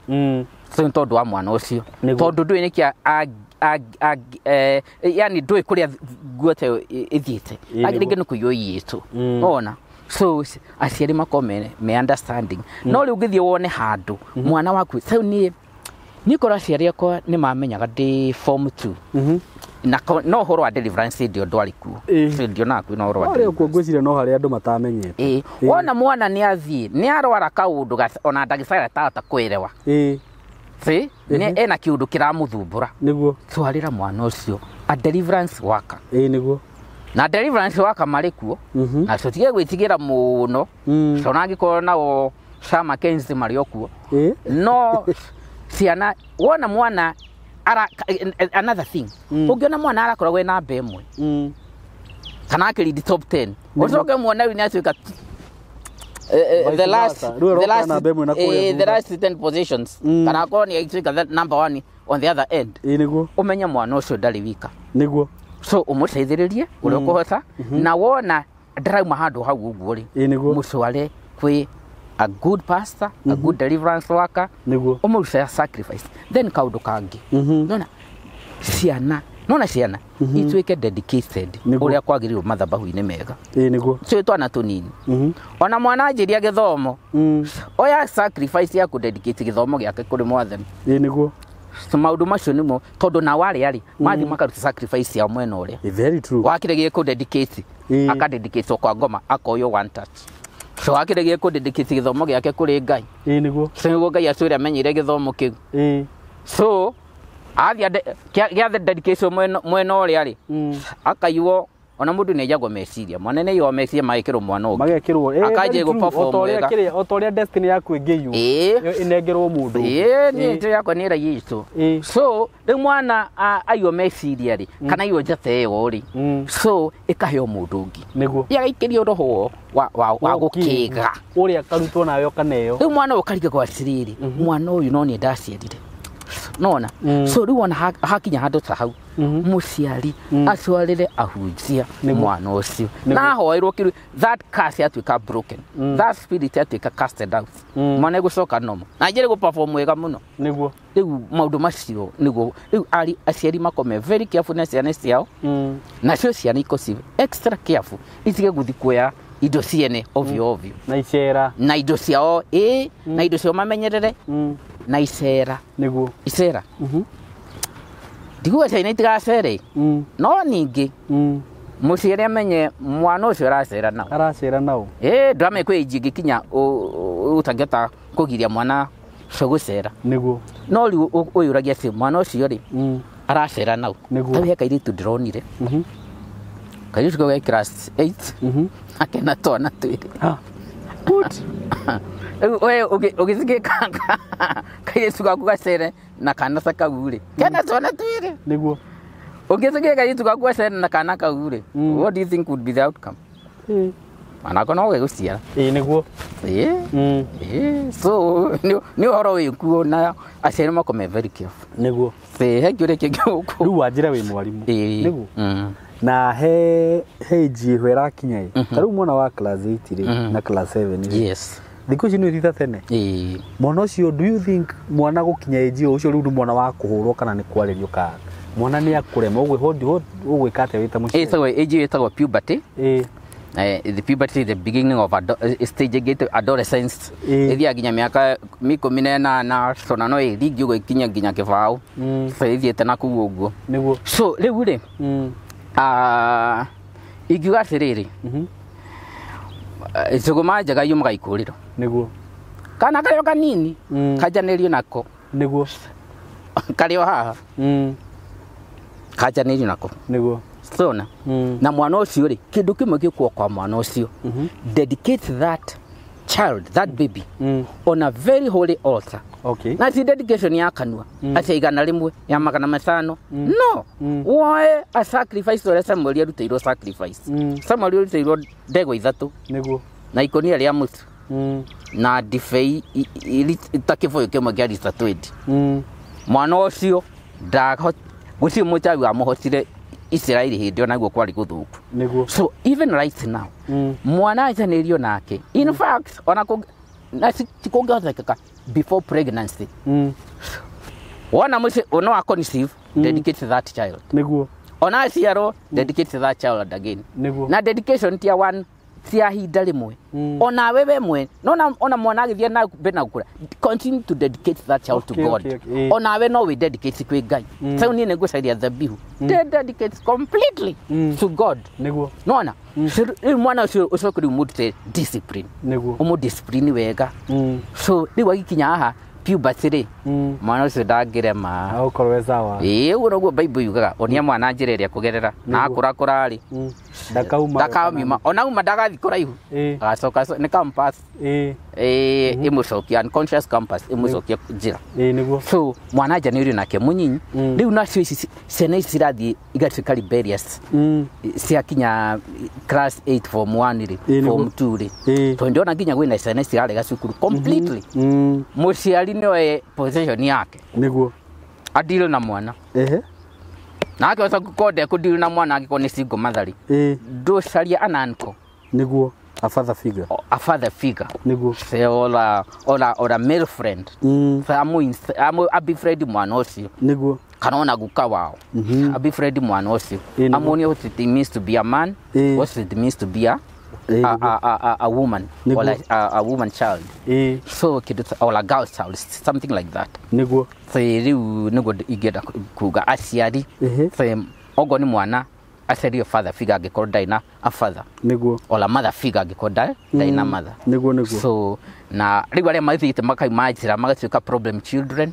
So nĩ tondũ wa mwana ũcio. Tondũ ndũĩ nĩkĩ yani ndũĩ kũrĩa nguo ta ĩyo ĩthiĩte. Rĩngĩ nĩ kũiywo iyĩtwo. Ona so aciari makorwo me understanding. No rĩu ũngĩthiĩ wone handũ mwana waku sau, niĩ korwo aciari akwa nĩ mamenyaga ndĩ form 2, na no ũhoro wa deliverance hĩndĩ ĩyo ndwarĩ kuo. So ndionaga kwĩna ũhoro wa Harĩa kuo ngwĩciria no harĩa andũ matamenyete. Ĩĩ, wona mwana nĩ athiĩ nĩ arwara kaũndũ ona ndagĩtarĩ atahota kwĩrewa, see, nĩ ena kĩũndũ kĩramũthumbũra, twarĩra mwana ũcio a deliverance worker. Ĩĩ nĩguo. Na deliverance worker marĩ kuo, na tũtige gwĩtigĩra mũno. So na angĩkorwo nao Sir Mackenzie marĩ o kuo. No ciana wona mwana ara, another thing, ũngĩona mwana arakoragwo e namba 1 kana akĩrindi top 10, ũcoke muone rĩu nĩ atuĩka Vice the last versa. Rĩu the aroka last namba 1 na kũrĩa the thutha. last 10 positions, kana akorwo nĩ agĩtuĩka the number 1 on the other end, Ĩĩ nĩguo. ũmenye mwana ũcio ndarĩ wika. So ũmũteithĩrĩrie ũrĩa ũkũhota, na wona ndarauma handũ hau ũguo rĩ, Ĩĩ nĩguo. mũtware kwĩ a good pastor, a good deliverance worker, ũmũrute sacrifice. Then kaũndũ kangĩ, nona ciana, nona ciana ituĩke dedicated ũrĩa kwagĩrĩirwo mathabahu-inĩ mega. Ĩĩ nĩguo. Twĩ twana tũnini, ona mwana anjĩria gĩthomo, oya sacrifice ya kũdedicate gĩthomo gĩake kũrĩ mwathani. Ĩĩ nĩguo. So maũndũ macio nĩmo, tondũ nao arĩa rĩ mathiĩ makaruta sacrifice yao mwena ũrĩa Very true. wakĩregie kũdedicate, akadedicate kwa ngoma, akoywo one touch. So wakĩregie kũdedicate gĩthomo gĩake kũrĩ Ngai, Ĩĩ nĩguo. so nĩguo Ngai atwĩre amenyire gĩthomo kĩu. So athiĩ gĩathe dedication mwena ũrĩa rĩ, akaiywo. Ona mũndũ nĩ aiyagwo meciria, mwana nĩ aiyagwo meciria magĩkĩrwo mwana ũngĩ. Magekĩrwo Akanjia gũ-perform wega. O ta ũrĩa destiny yaku ĩngĩiywo ĩnengerwo mũndũ. Ĩĩ, niĩ njĩra yakwa nĩ ĩraiyĩtwo. So rĩu mwana aiywo meciria rĩ, kana aiywo njata ĩyo rĩ, so ĩkaheo mũndũ ũngĩ. Nĩguo. Yagaikĩrio roho wa gũkĩga. Ũrĩa karutwo nawe ũkaneo. Rĩu mwana ũyũ ũkarigagwo atĩrĩrĩ, mwana ũyũ no niĩ ndaciarire. Nona? So rĩu ona hakinya handũ ta hau, mũciari atwarĩre ahunjia mwana ũcio. Na ahoerwo kĩru, that curse yatuĩka broken. That spirit yatuĩka casted out. Mwana egũcoka normal. Na njĩrĩ gũ-perform wega mũno. Nĩguo. Rĩu maũndũ macio nĩguo rĩu aciari makome very careful na ciana ciao. Nacio ciana ikorwo extra careful, itige gũthiĩ kuoya indo ciene ovyo ovyo. Na icera. Na indo ciao, na indo ciao mamenyerere. Na icera. Nĩguo. Icera. Ndiguo ciana itigacere. No ningĩ mũciari amenye mwana ũcio aracera nao. Aracera nao. Ndũramenya kwĩ age ĩngĩkinya ũtangĩhota kũgiria mwana ũcio gũcera. Nĩguo. No rĩu ũyũragia atĩ mwana ũcio rĩ, aracera nao. Nĩguo. Tarĩu he kairĩtu ndĩronire. Kairĩtu kau ge class 8. Akena twana twĩrĩ. What? Rĩu we ũgĩthiĩ kairĩtu gaku gacere na kana ta kau rĩ, kena twana twĩrĩ. Nĩguo. Ũngĩthiĩ kairĩtu gaku gacere na kana kau rĩ, what do you think would be the outcome? Mwanako no gũciara. Nĩguo. So nĩ ũhoro wĩ kuo na aciari makome very careful. Nĩguo. He kĩũria kĩngĩ gũkũ. Rĩu wanjĩra wĩ mwarimũ. Nĩguo. Na he age ĩho ĩrakinya ĩ. Ta rĩu mwana wa class 8 rĩ na class 7 rĩ. Yes. Thikũ ici nĩ ũthita tene. Mwana ũcio, do you think mwana gũkinya age ĩyo ũcio rĩu nĩ mwana wa kũhũrwo kana nĩ kwarĩrio kana mwana nĩ akũrema ũgwĩka atĩa wĩ ta mũciari? Ĩtagwo age ĩtagwo puberty. The puberty is the beginning of stage ĩngĩ adolescence. Ĩthiaga nginya mĩaka 18, so na no ĩthiĩ ũguo ĩkinye nginya kĩbaũ. So ĩthiĩte na kũu ũguo. Nĩguo. So rĩu rĩ, ingiuga atĩrĩrĩ, njũgũma njega yumaga ikũrĩro. Nĩguo. Kana karĩ o kanini, kanjanĩrio nako. Nĩguo. Karĩ o haha. Kanjanĩrio nako. Nĩguo. Sona. Na mwana ũcio rĩ, kĩndũ kĩmwe gĩkuo kwa mwana ũcio. Dedicate that child, that baby, on a very holy altar. Okay. Na ti dedication ya kanua, atĩ 100 ya 500. No. Woe a sacrifice ũrĩa Samuel arutĩirwo sacrifice. Samuel arutĩirwo ndegwa 3. Nĩguo. Na ikũnia rĩa mũtu. Na ndibei ta kĩbũyũ kĩmwe kĩa rita 20. Mwana ũcio gũtirĩ mũchawi wamũhotire Israeli hĩndĩ ĩyo naguo kwarĩ gũthũku. Nĩguo. So even right now, mwana acanĩrio nake. In fact, ona na ti kũngĩhotekeka before pregnancy. Wona mũciĩ no a conceive, dedicate that child. Nĩguo. Ona aciarwo, dedicate that child again. Nĩguo. Na dedication ti ya one, ti ya ihinda rĩmwe. Ona wewe mwe, no ona mwana agĩthiĩ na mbere na gũkũra, continue to dedicate that child to God. Ona we no we dedicate kwĩ Ngai. Sau niĩ nĩngũcaria dhabihu. Dedicate completely to God. Nĩguo. Nona? Rĩu mwana ũcio ũcoke rĩu mũrute discipline. Nĩguo. Ũmũ discipline wega. So rĩu agĩkinya haha puberty rĩ, mwana ũcio ndangĩrema. Agũkorwo e sawa. Ũguo noguo Bible yugaga, onia mwana njĩra ĩrĩa kũgerera. Na akũrakũra rĩ, ndakauma. Ndakauma. Ona uma ndagathiĩ kũraihu. Agacoka nĩ compass. Ĩmũcokia unconscious compass ĩmũcokia njĩra. Nĩguo. So mwana njanĩrio nake mũnyinyi. Rĩu nacio ici ciana ici cirathiĩ igatuĩka rebellious. Ciakinya class 8 form 1 rĩ, form 2 rĩ. Tondũ ndĩrona nginya kwĩna ciana cirarega cukuru completely. Mũciari nĩoe position yake. Nĩguo. Adeal na mwana. Na akĩhota gũkorwo ndekũdeal na mwana angĩkorwo nĩ single mother rĩ. Ndũcaria an uncle. Nĩguo. A father figure. A father figure. Nĩguo. Say or a male friend. Amu abefriend mwana ũcio. Nĩguo. Kana ona guka wao. Abefriend mwana ũcio. Amuonie what it means to be a man, what it means to be a woman, or like a woman child. So or a girl child, something like that. Nĩguo. So rĩu nĩguo ingĩenda kuga aciari. So ogo nĩ mwana acarie father figure angĩkorwo ndarĩ na a father. Nĩguo. Or a mother figure angĩkorwo ndarĩ na mother. Nĩguo nĩguo. So na rĩu arĩa mathiĩte makauma njĩra magatuĩka problem children,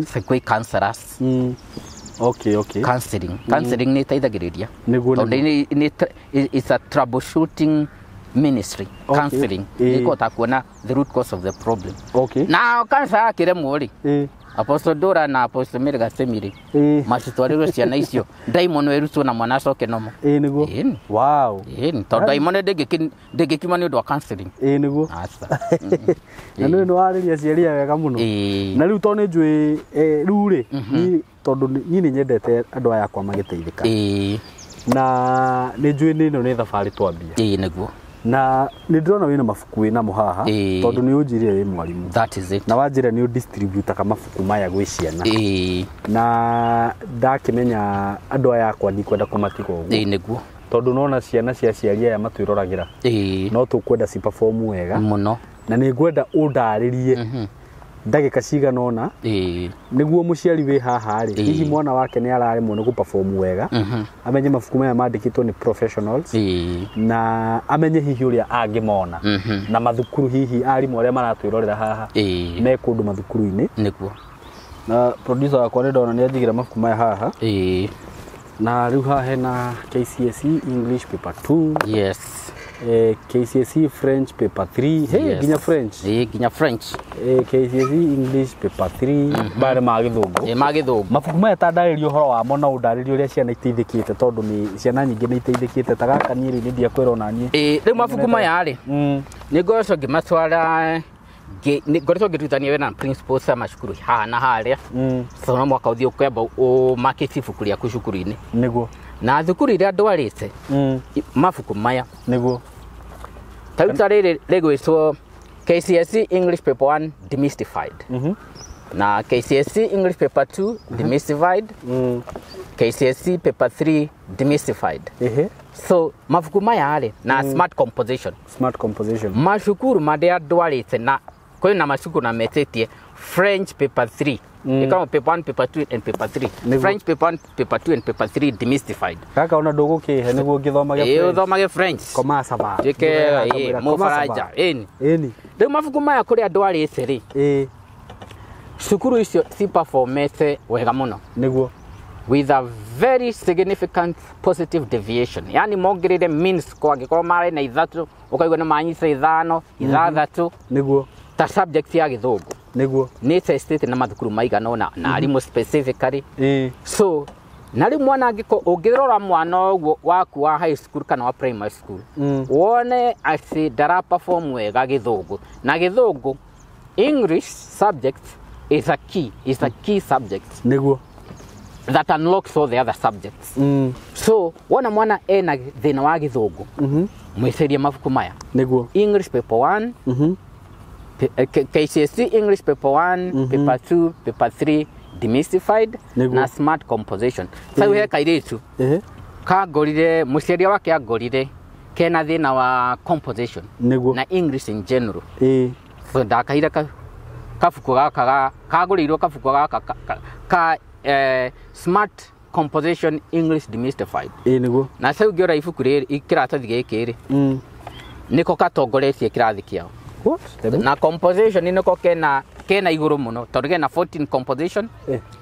so kwĩ cancerous. Okay, okay. Counseling, counseling nĩ ĩteithagĩrĩria. Nĩguo, tondũ nĩguo. It's a troubleshooting ministry. Okay. Counseling Ĩĩ. nĩ kũhota kuona the root cause of the problem. Okay. Na cancer yakĩremwo rĩ, Ĩĩ. Apostle Dora na Apostle Mary Gasemiri Ĩĩ. macitwarĩrwo ciana icio ndaimono ĩrutwo na mwana acoke nomo. Ĩĩ nĩguo. Ĩĩ. Wow. Ĩĩ, tondũ ndaimono ndĩngĩkiuma nĩ ũndũ wa counseling. Ĩĩ nĩguo. Aca. Na nĩ warĩria aciari aya wega mũno. Ĩĩ. Na rĩu tondũ nĩ njũĩ rĩu rĩ, niĩ tondũ niĩ nĩ nyendete andũ aya akwa magĩteithĩka. Ĩĩ. Na nĩ njũĩ nĩ ĩno nĩ thabarĩ twambia. Ĩĩ nĩguo. Na nĩ ndĩrona wĩna mabuku wĩnamo haha. Ĩĩ. Tondũ nĩ ũnjĩrire wĩ mwarimũ. That is it. Na wanjĩra nĩ ũdistributaga mabuku maya gwĩ ciana. Ĩĩ. Na ndakĩmenya andũ aya akwa ndikwenda kũmatiga ũguo. Ĩĩ nĩguo. Tondũ nona ciana cia aciari aya matwĩroragĩra. Ĩĩ. No tũkwenda ci perform wega. Mũno. Na nĩ ngwenda ũndarĩrie ndagĩka cigana ũna Ĩĩ. nĩguo mũciari wĩ haha rĩ, Ĩĩ. hihi mwana wake nĩ araremwo nĩ gũperform wega, amenye mabuku maya mandĩkĩtwo nĩ professionals, Ĩĩ. na amenye hihi ũrĩa angĩmona na mathukuru, hihi arimũ arĩa maratwĩrorera haha Ĩĩ. me kũndũ mathukuru-inĩ. Nĩguo. Na producer wakwa nĩ ndona nĩ anjigĩra mabuku maya haha. Ĩĩ. Na rĩu haha hena KCSE English paper 2, Yes. KCSE French paper 3, hey, Yes. nginya French. Ĩĩ, nginya French. KCSE English paper 3, maya nĩ ma gĩthũngũ. Ĩĩ, ma gĩthũngũ. Mabuku maya ta ndarĩria ũhoro wamo na ũndarĩrie ũrĩa ciana iteithĩkĩte, tondũ nĩ ciana nyingĩ nĩ iteithĩkĩte ta gaka niĩ rĩu nĩ ndiakwĩra ona niĩ. Ĩĩ, rĩu mabuku maya rĩ, Mm. nĩ ngoretwo ngĩmatwara, ngoretwo ngĩrutithania wĩra na principals a macukuru haha na harĩa. So no mwaka ũthiĩ ũkĩamba ũmakĩte ibuku rĩaku cukuru-inĩ. Nĩguo. Na thukuru iria ndwarĩte mabuku maya, Nĩguo. ta rĩu ta rĩrĩ rĩgwĩtwo KCSE English paper 1 demystified, na KCSE English paper 2 demystified, KCSE paper 3 demystified. Ehe. So mabuku maya rĩ na smart composition. Smart composition. Macukuru marĩa ndwarĩte, na kwĩna macukuru na metĩtie French paper 3, ĩkoragwo paper 1, paper 2 and paper 3. Nĩguo. French paper 1, paper 2 and paper 3 demystified. Gaka ona ndũgũkĩhe nĩguo ngĩthomage Ĩĩ, French. ũthomage French. Comment ça va? Tuĩke ĩĩ, mũbaranja ĩni. Ĩni. Rĩu mabuku maya kũrĩa ndwarĩte rĩ, Ĩĩ. cukuru icio ciperformete wega mũno Nĩguo. with a very significant positive deviation, yani mongerere mean score, angĩkorwo marĩ na 3 ũkaigua nĩ manyita 5, 6. Nĩguo. Ta subject ya gĩthũngũ Nĩguo. nĩ testĩte na mathukuru maigana ũna na arimũ specifically. Ĩĩ. So na rĩu mwana angĩkorwo ũngĩrora mwana ũguo waku wa high school kana wa primary school, wone atĩ ndara perform wega gĩthũngũ, na gĩthũngũ, English subject is a key subject Nĩguo. that unlocks all the other subjects. So wona mwana ena thĩna wa gĩthũngũ, mwĩcirie mabuku maya. Nĩguo. English paper 1, KCSE English paper 1, paper 2, paper 3 demystified Nĩguo. na smart composition. Sau he kairĩtu Ehe. kangorire, mũciari wake angorire kena thĩna wa composition Nĩguo. na English in general. Ĩĩ. So ndakaire kabuku gaka kagũrĩirwo kabuku gaka ka smart composition English demystified. Ĩĩ nĩguo. Na sau ngĩora ibuku rĩrĩ, kĩratathi gĩkĩ rĩ, nĩko katongoretie kĩrathi kĩao. What? Tebu? Na composition nĩko kena igũrũ mũno tondũ kena 14 composition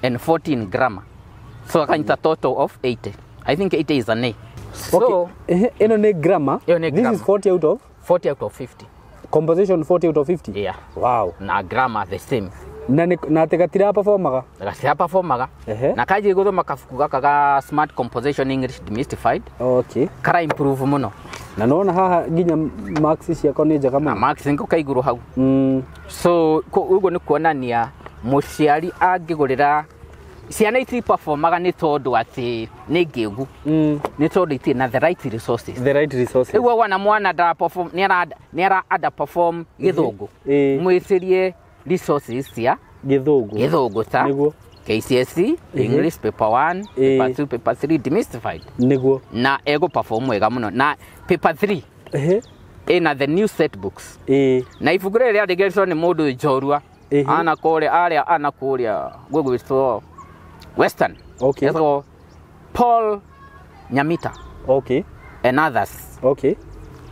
and 14 grammar, so akanyita total of 80. I think 80 is an A, so Okay. Ehe, ĩno nĩ grammar. Ĩyo nĩ This is grammar. 40 out of 40 out of 50. Composition 40 out of 50. Yeah. Wow. Na grammar the same. Na nĩ na atĩ gatira performaga. Gatira performaga. Ehe. Na kanjĩ gũthoma kabuku gaka ga smart composition English demystified, Okay. kara improve mũno. Na nona haha nginya marks ciakwa nĩ njega Na mũno. marks nĩko ka igũrũ hau. So ũguo nĩ kuonania mũciari angĩgũrĩra ciana itiperformaga nĩ tondũ atĩ nĩ ngĩgu, nĩ tondũ itirĩ na the right resources. The right resources. Rĩu wona mwana ndara perform, nĩ ara underperform gĩthũngũ, mwĩcirie resources cia Gĩthũngũ. gĩthũngũ ta Nĩguo. KCSE English paper 1, paper 2, paper 3 demystified, Nĩguo. na ego perform wega mũno. Na paper 3 ĩna the new set books, na ibuku rĩrĩ rĩandĩkĩtwo nĩ mũndũ njorua ana kũrĩa arĩa ana kũrĩa gwĩgwĩtwo Western. Etagwo Paul Nyamita and others.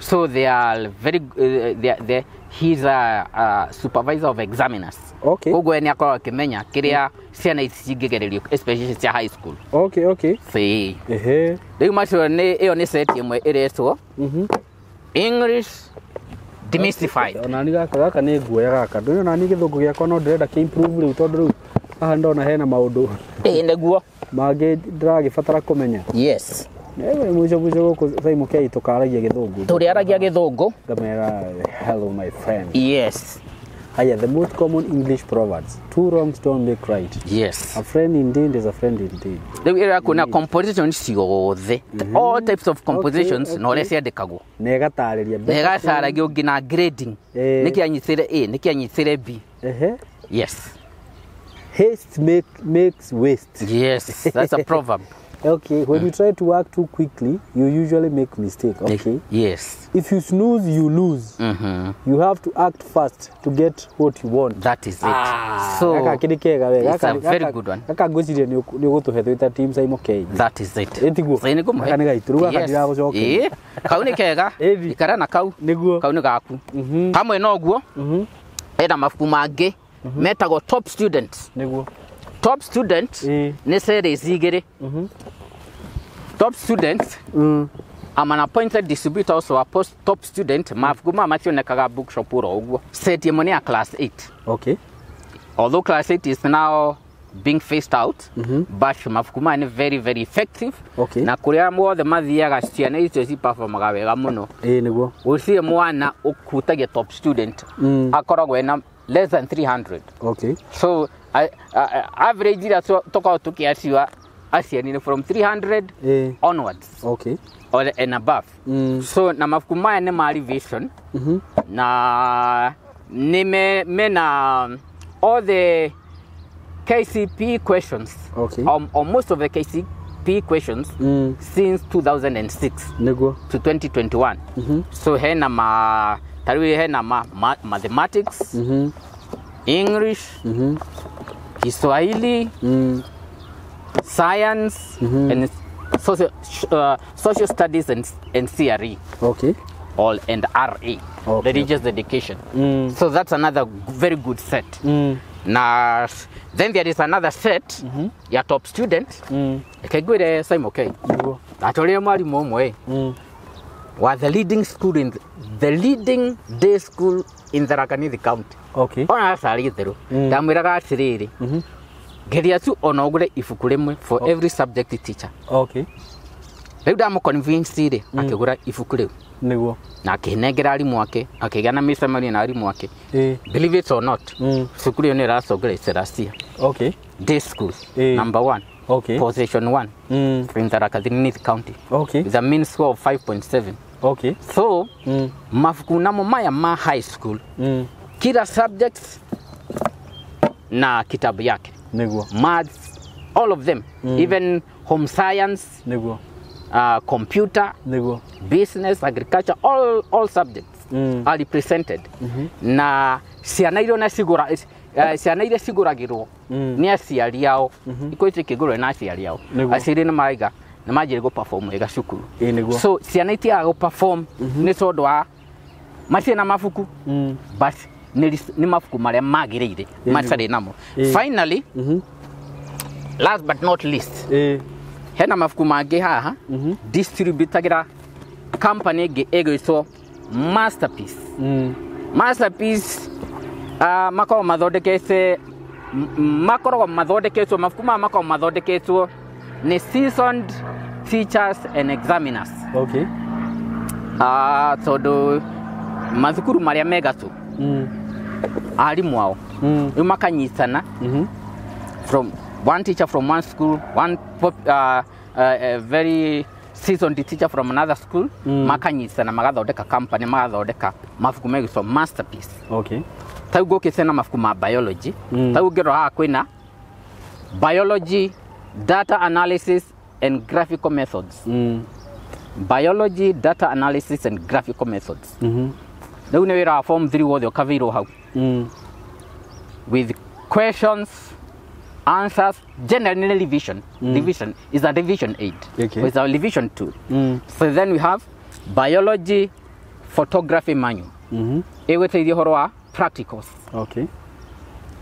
So they are very they are, they, He's a supervisor of examiners. Okay. Koguo nĩ akoragwo akĩmenya kĩrĩa ciana ici cingĩgererio, especially cia high school. Okay, okay. See. Ehe. Rĩu macio nĩ ĩyo nĩ set ĩmwe ĩretwo English Demystified. Ona ni gaka gaka nĩ nguoya gaka. Ndũĩ ona ni gĩthũngũ gĩakwa no ndĩrenda kĩ improve rĩu tondũ rĩu haha ndona hena maũndũ Ĩĩ nĩguo. mangĩ ndĩragĩbatara kũmenya. Yes. Ewe mũico mũico gũkũ Simon K tũkaragia gĩthũngũ. Tũrĩaragia gĩthũngũ. Ngamera hello my friend. Yes. Haya, the most common English proverbs. Two wrongs don't make right. Yes. A friend indeed is a friend indeed. Rĩu ĩrĩa kuona composition ciothe, all types of compositions, Okay, na ũrĩa ciandĩkagwo Na ĩgatarĩria. Na ĩgacaragio nginya grading. Eh. Nĩkĩ anyitĩre A, nĩkĩ anyitĩre B. Ehe. Yes. Haste makes waste. Yes, that's a proverb. Okay, when you try to work too quickly, you usually make mistake. Okay. Yes. If you snooze, you lose. You have to act fast to get what you want. That is it. So gaka kĩrĩ kega we. It's a very good one. Gaka ngwĩciria nĩ ũgũtũhe twĩ ta team Simon K. That is it. Ĩtiguo? Ĩĩ nĩngũmũhe. Gaka nĩ gaitũ, rĩu gaka Yes. ndiragũcokeria. Ĩĩ, kau nĩ kega. Ĩthi. Ikara na kau. Nĩguo. Kau nĩ gaku. Hamwe na ũguo, ena mabuku mangĩ metagwo Top Student. Nĩguo. Top Student Ĩĩ. nĩ series igĩrĩ. Top Student, I'm an appointed distributor also a post Top Student. Mabuku maya mationekaga bookshop oro ũguo. Set ĩmwe nĩ ya class 8. Okay. Although class 8 is now being phased out, but mabuku maya nĩ very very effective. Okay. Na kũrĩa mothe mathiaga ciana icio ciperformaga wega mũno. Ĩĩ nĩguo. Gũtirĩ mwana ũhutagia Top Student akoragwo ena less than 300. Okay. So average iria tũkoragwo tũkĩaciwa aciari nĩ from 300 Ĩĩ. onwards Okay. or and above. So na mabuku maya nĩ ma revision na nĩ mena all the KCP questions. Okay. Or most of the KCP questions since 2006 Nĩguo. to 2021. So hena ma tarĩu hena ma mathematics, English, Kiswahili, science, and social studies and CRE. Okay. All and RE, Okay. religious education. So that's another very good set. Na then there is another set ya Top Student. Reke Simon K. Nĩguo. Atũrĩre mwarimũ ũmwe wa the leading school in the leading day school in Tharaka Nithi County. Okay. Ona acarĩ itherũ ndamwĩraga atĩrĩrĩ, geria tu ona ũgũre ibuku rĩmwe for every subject teacher. Okay. Rĩu ndamũconvince rĩ, akĩgũra ibuku rĩu Nĩguo. na akĩnengera arimũ ake, akĩgĩa na mĩcemanio na arimũ ake. Ĩĩ. Believe it or not, cukuru ĩyo nĩ ĩracongereria last year Okay. day school Eh. number 1, Okay. position 1 in Tharaka Nithi County Okay. with a mean score of 5.7. Okay. So mabuku namo maya ma high school, kila subject na kitabu yake. Nĩguo. Maths, all of them, even home science, Nĩguo. Computer, Nĩguo. business, agriculture, all subjects are represented. Na ciana iria ona cigũra ciana iria cigũragĩrwo nĩ aciari ao, ikũ ici ikĩgũrwo nĩ aciari ao. Nĩguo. Aciari nĩ maraiga nĩ manjĩrĩ gũ perform wega cukuru. Ĩĩ nĩguo. So ciana itiagaga gũ perform nĩ tondũ wa matirĩ na mabuku, but nĩ mabuku marĩa magĩrĩire matarĩ namo. Ĩĩ. Finally, last but not least, Ĩĩ. hena mabuku mangĩ haha distributagĩra company ĩngĩ ĩgwĩtwo Masterpiece. Masterpiece makoragwo mathondekete makoragwo mathondeketwo mabuku maya makoragwo mathondeketwo nĩ seasoned teachers and examiners. Okay. Tondũ mathukuru marĩa megatũ arimũ ao rĩu makanyitana, from one teacher from one school, one very seasoned teacher from another school, makanyitana magathondeka company, magathondeka mabuku megwĩtwo Masterpiece. Okay. Tau ngũkĩte na mabuku ma biology. Tau ngĩrora haha kwĩna biology data analysis and graphical methods. Biology data analysis and graphical methods, rĩu nĩ wĩra wa form 3 wothe ũkavĩirwo hau with questions, answers, generally revision. Revision is a revision aid. Okay. It's a revision tool. So then we have biology photography manual. Ĩgũteithia ũhoro wa practicals. Okay.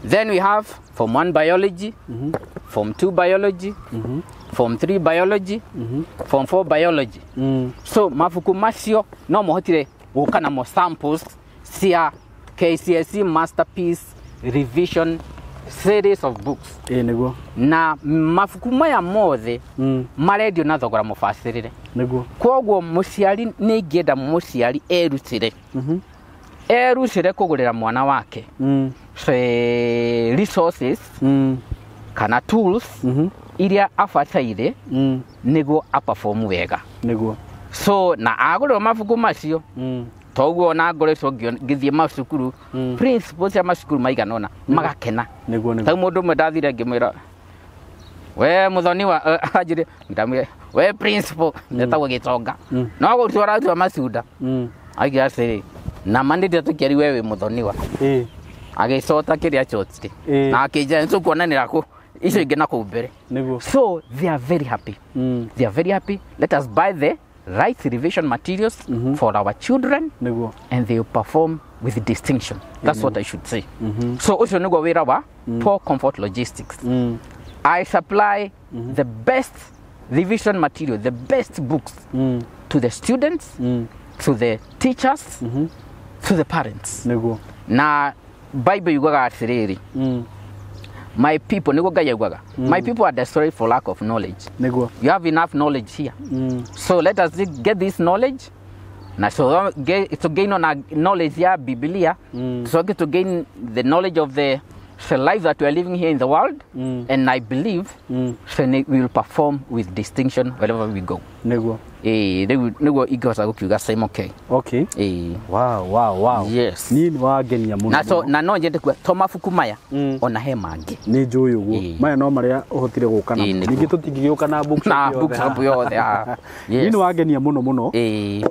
Then we have form 1 biology, form 2 biology, form 3 biology, form 4 biology. So mabuku macio no mohotire gũka namo samples cia KCSE masterpiece revision series of books. Ĩĩ nĩguo. Na mabuku maya mothe marendio na thogora mũbacĩrĩre. Nĩguo. Koguo mũciari nĩ ingĩenda mũciari erutĩre erutĩre kũgũrĩra mwana wake resources kana tools iria abataire nĩguo aperform wega. Nĩguo. So na agũrĩrwo mabuku macio toguo ona ngoretwo ngĩthiĩ macukuru, principals cia macukuru maigana ũna magakena. Nĩguo nĩguo. Tau mũndũ ũmwe ndathire ngĩmwĩra we mũthoni wa anjĩre ndamwĩra we principal ndetagwo Gĩtonga no gũtua ũratua macunda aiga atĩrĩ na ma nĩndetũkia we wĩ mũthoni wa Ĩĩ. agĩcota kĩrĩa acotire na akĩnjĩra nĩtũkuonanĩra kũ icio ingĩ na kũu mbere. Nĩguo. So they are very happy. They are very happy. Let us buy the right revision materials for our children. Nĩguo. And they will perform with distinction. That's what I should say. So ũcio nĩguo wĩra wa Poor Comfort Logistics. I supply the best revision material, the best books to the students, to the teachers, to the parents. Nĩguo. Na Bible yugaga atĩrĩrĩ, my people, nĩguo Ngai augaga, my people are destroyed for lack of knowledge. Nĩguo. You have enough knowledge here. So let us get this knowledge. Na so to gain on our knowledge ya Biblia, so to gain the knowledge of the life that we are living here in the world, and I believe so we will perform with distinction wherever we go. Nĩguo. Nĩguo ingĩhota gũkiuga Simon K. Okay. Wow, wow, wow. Yes. Niĩ nĩ wangenia mũno. Na so na no nyende kuga to mabuku maya ona he mangĩ. Nĩ njũĩ ũguo. Maya no marĩa ũhotire gũka namo. Ningĩ tũtingĩgĩũka na bookshop yothe. Na bookshop yothe. Niĩ nĩ wangenia mũno mũno.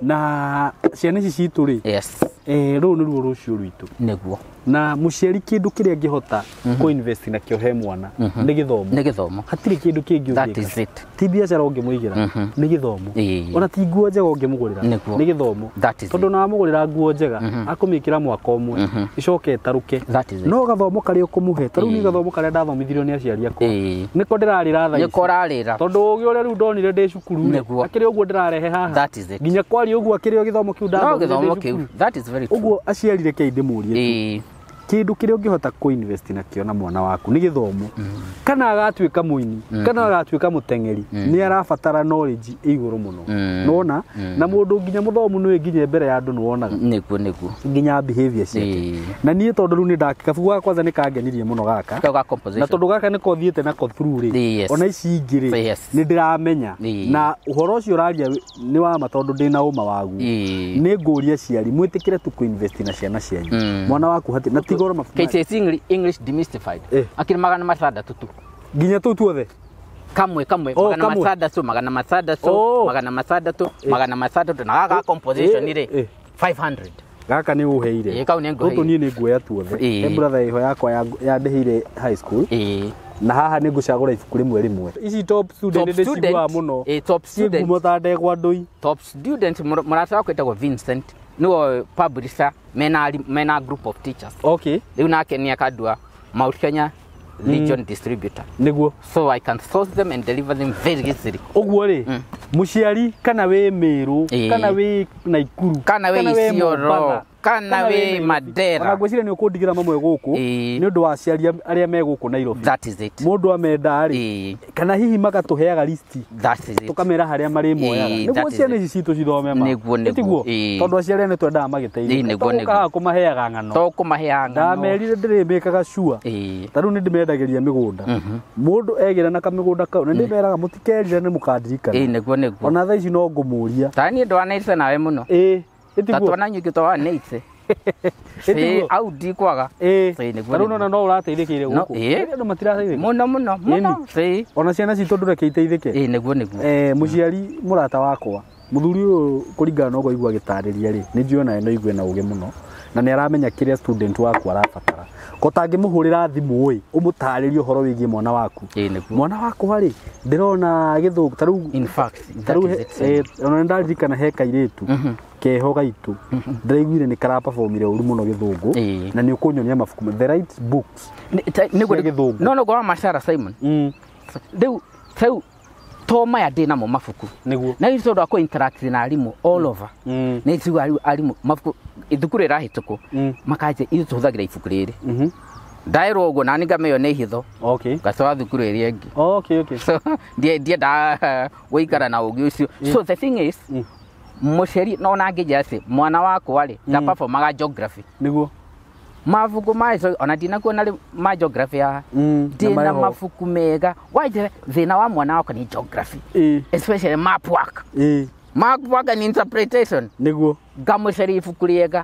Na ciana ici citũ rĩ. Yes. Rũrũ nĩruo rũciũ rwitũ. Nĩguo. Na mũciari kĩndũ kĩrĩa angĩhota kũ-invest nakĩo he mwana nĩ gĩthomo. Nĩ gĩthomo. Hatirĩ kĩndũ kĩngĩ ũngĩka. That is it. Ti biacara ũngĩmũigĩra. Nĩ gĩthomo. Ona ti nguo njega ũngĩmũgũrĩra. Nĩ gĩthomo. Tondũ na wamũgũrĩra nguo njega akũmĩkĩra mwaka ũmwe ĩcoke ĩtarũke. No gathomo karĩa ũkũmũhe ta rĩu nĩ gathomo karĩa ndathomithirio nĩ aciari akwa. Nĩko ndĩrarĩra thaa ici. Nĩko ũrarĩra. Tondũ ũgĩ ũrĩa rĩu ndonire ndĩ cukuru akĩrĩ ũguo ndĩrarehe haha. Nginya kwaria ũguo akĩrĩ o gĩthomo kĩu ndathomire ndĩ cukuru. That is very true. Ũguo aciari rekei ndĩmũrie kĩndũ kĩrĩa ũngĩhota kũ-invest nakĩo na mwana waku nĩ gĩthomo. Kana agatuĩka mũini, kana agatuĩka mũteng'eri, nĩ arabatara knowledge ĩ igũrũ mũno. Nĩwona? Na mũndũ nginya mũthomu nĩwe nginya mbere ya andũ nĩwonaga. Nĩguo nĩguo. Nginya behavior ciake. Na niĩ tondũ rĩu nĩ ndake kabuku gaka kwanza nĩ kangenirie mũno gaka. Na tondũ gaka nĩko thiĩte nako through rĩ. Ona ici ingĩ rĩ nĩ ndĩramenya. Na ũhoro ũcio ũraria nĩ wa ma tondũ ndĩna ũma waguo. Nĩ ngũria aciari mwĩtĩkĩre tu kũ-invest na ciana cianyu. Mwana waku hatirĩ na ti KCSE English demystified. Akiri 600 tu. Nginya tu tuothe. Kamwe kamwe 600 600 600 600 na gaka composition ire 500. Gaka nĩ ũheire. Kau nĩ ngũheire. Tũtũ niĩ nĩ nguoya tuothe. He brother iho yakwa yandĩhĩire high school. Na haha nĩ ngũcagũra ibuku rĩmwe rĩmwe. Ici top student nĩ ciguaga mũno. Top student. Ngumo ta ndegwa ndũi. Top student mũrata wakwa etagwo Vincent. No publisher mena group of teachers. Okay. Rĩu nake nĩ akandua Mount Kenya Region distributor. Nĩguo. So I can source them and deliver them very easily. Ũguo rĩ, mũciari kana wĩ Meru, kana wĩ Naikuru, kana wĩ Isiolo, kana wĩ Mandera. Ona ngwĩciria nĩ ũkũndigĩra mamwe gũkũ nĩ ũndũ wa aciari arĩa me gũkũ Nairobi. That is it. Mũndũ amenda rĩ, kana hihi magatũheaga list. That is it. Tũkamera harĩa marĩmoyaga. Nĩguo ciana ici citũ cithome ma. Nĩguo nĩguo. Tondũ aciari nĩ twendaga magĩteithĩka. Tũkaga kũmaheaga ng'ano. To kũmaheaga ng'ano. Ndamerire ndĩrĩmĩkaga sure. Ta rĩu nĩ ndĩmendagĩria mĩgũnda. Mũndũ egĩra na kamĩgũnda kau na ndĩmeraga mũtikerire nĩ mũkandirikana. Nĩguo nĩguo. Ona thaa ici no ngũmũria. Ta niĩ ndwanĩte nawe mũno. Tatwana nyingĩ twanĩte. Au ndikwaga. Ta rĩu nona no ũrateithĩkĩire gũkũ. Andũ matirateithĩka. Mũno mũno mũno. Ona ciana citũ ndũreke iteithĩke. Nĩguo nĩguo. Mũciari mũrata wakwa mũthuri ũyũ kũringana na ũguo aigua agĩtarĩria rĩ, nĩ njũĩ onawe no igue na ũgĩ mũno. Na nĩ aramenya kĩrĩa student waku arabatara. Ko tangĩmũhũrĩra thimũ ĩ, ũmũtarĩrie ũhoro wĩgiĩ mwana waku. Ĩĩ nĩguo. Mwana wakwa rĩ, ndĩrona gĩthũngũ ta rĩu. In fact, ta that rĩu is it. Ona nĩ ndaririkana he kairĩtu keho gaitũ ndĩraiguire nĩ karaperformire ũru mũno gĩthũngũ. Na nĩ ũkũnyonia mabuku, the right books Nĩguo cia gĩthũngũ. No no wa macara, Simon. Rĩu rĩu to maya ndĩ namo mabuku. Na rĩu tondũ wa kũ interact na arimũ all over, nĩ njiguaga rĩu arimũ mabuku thukuru ĩrahĩtũkwo, makanjia ithuĩ tũhũthagĩra ibuku rĩrĩ. Ndaĩrwo ũguo nani ngamĩo nĩ hitho, ngatwara thukuru ĩrĩa ĩngĩ. So ndiendaga gũikara na ũgĩ ũcio. So the thing is, mũciari no ona angĩnjĩra atĩ mwana wakwa rĩ ndaperformaga geography, mabuku ma ona ndinakuona rĩ ma geography haha, Na ndĩna marĩ ho. mabuku mega wanjĩra thĩna wa mwana wakwa nĩ geography, especially map work, map work and interpretation, ngamũcaria ibuku rĩega.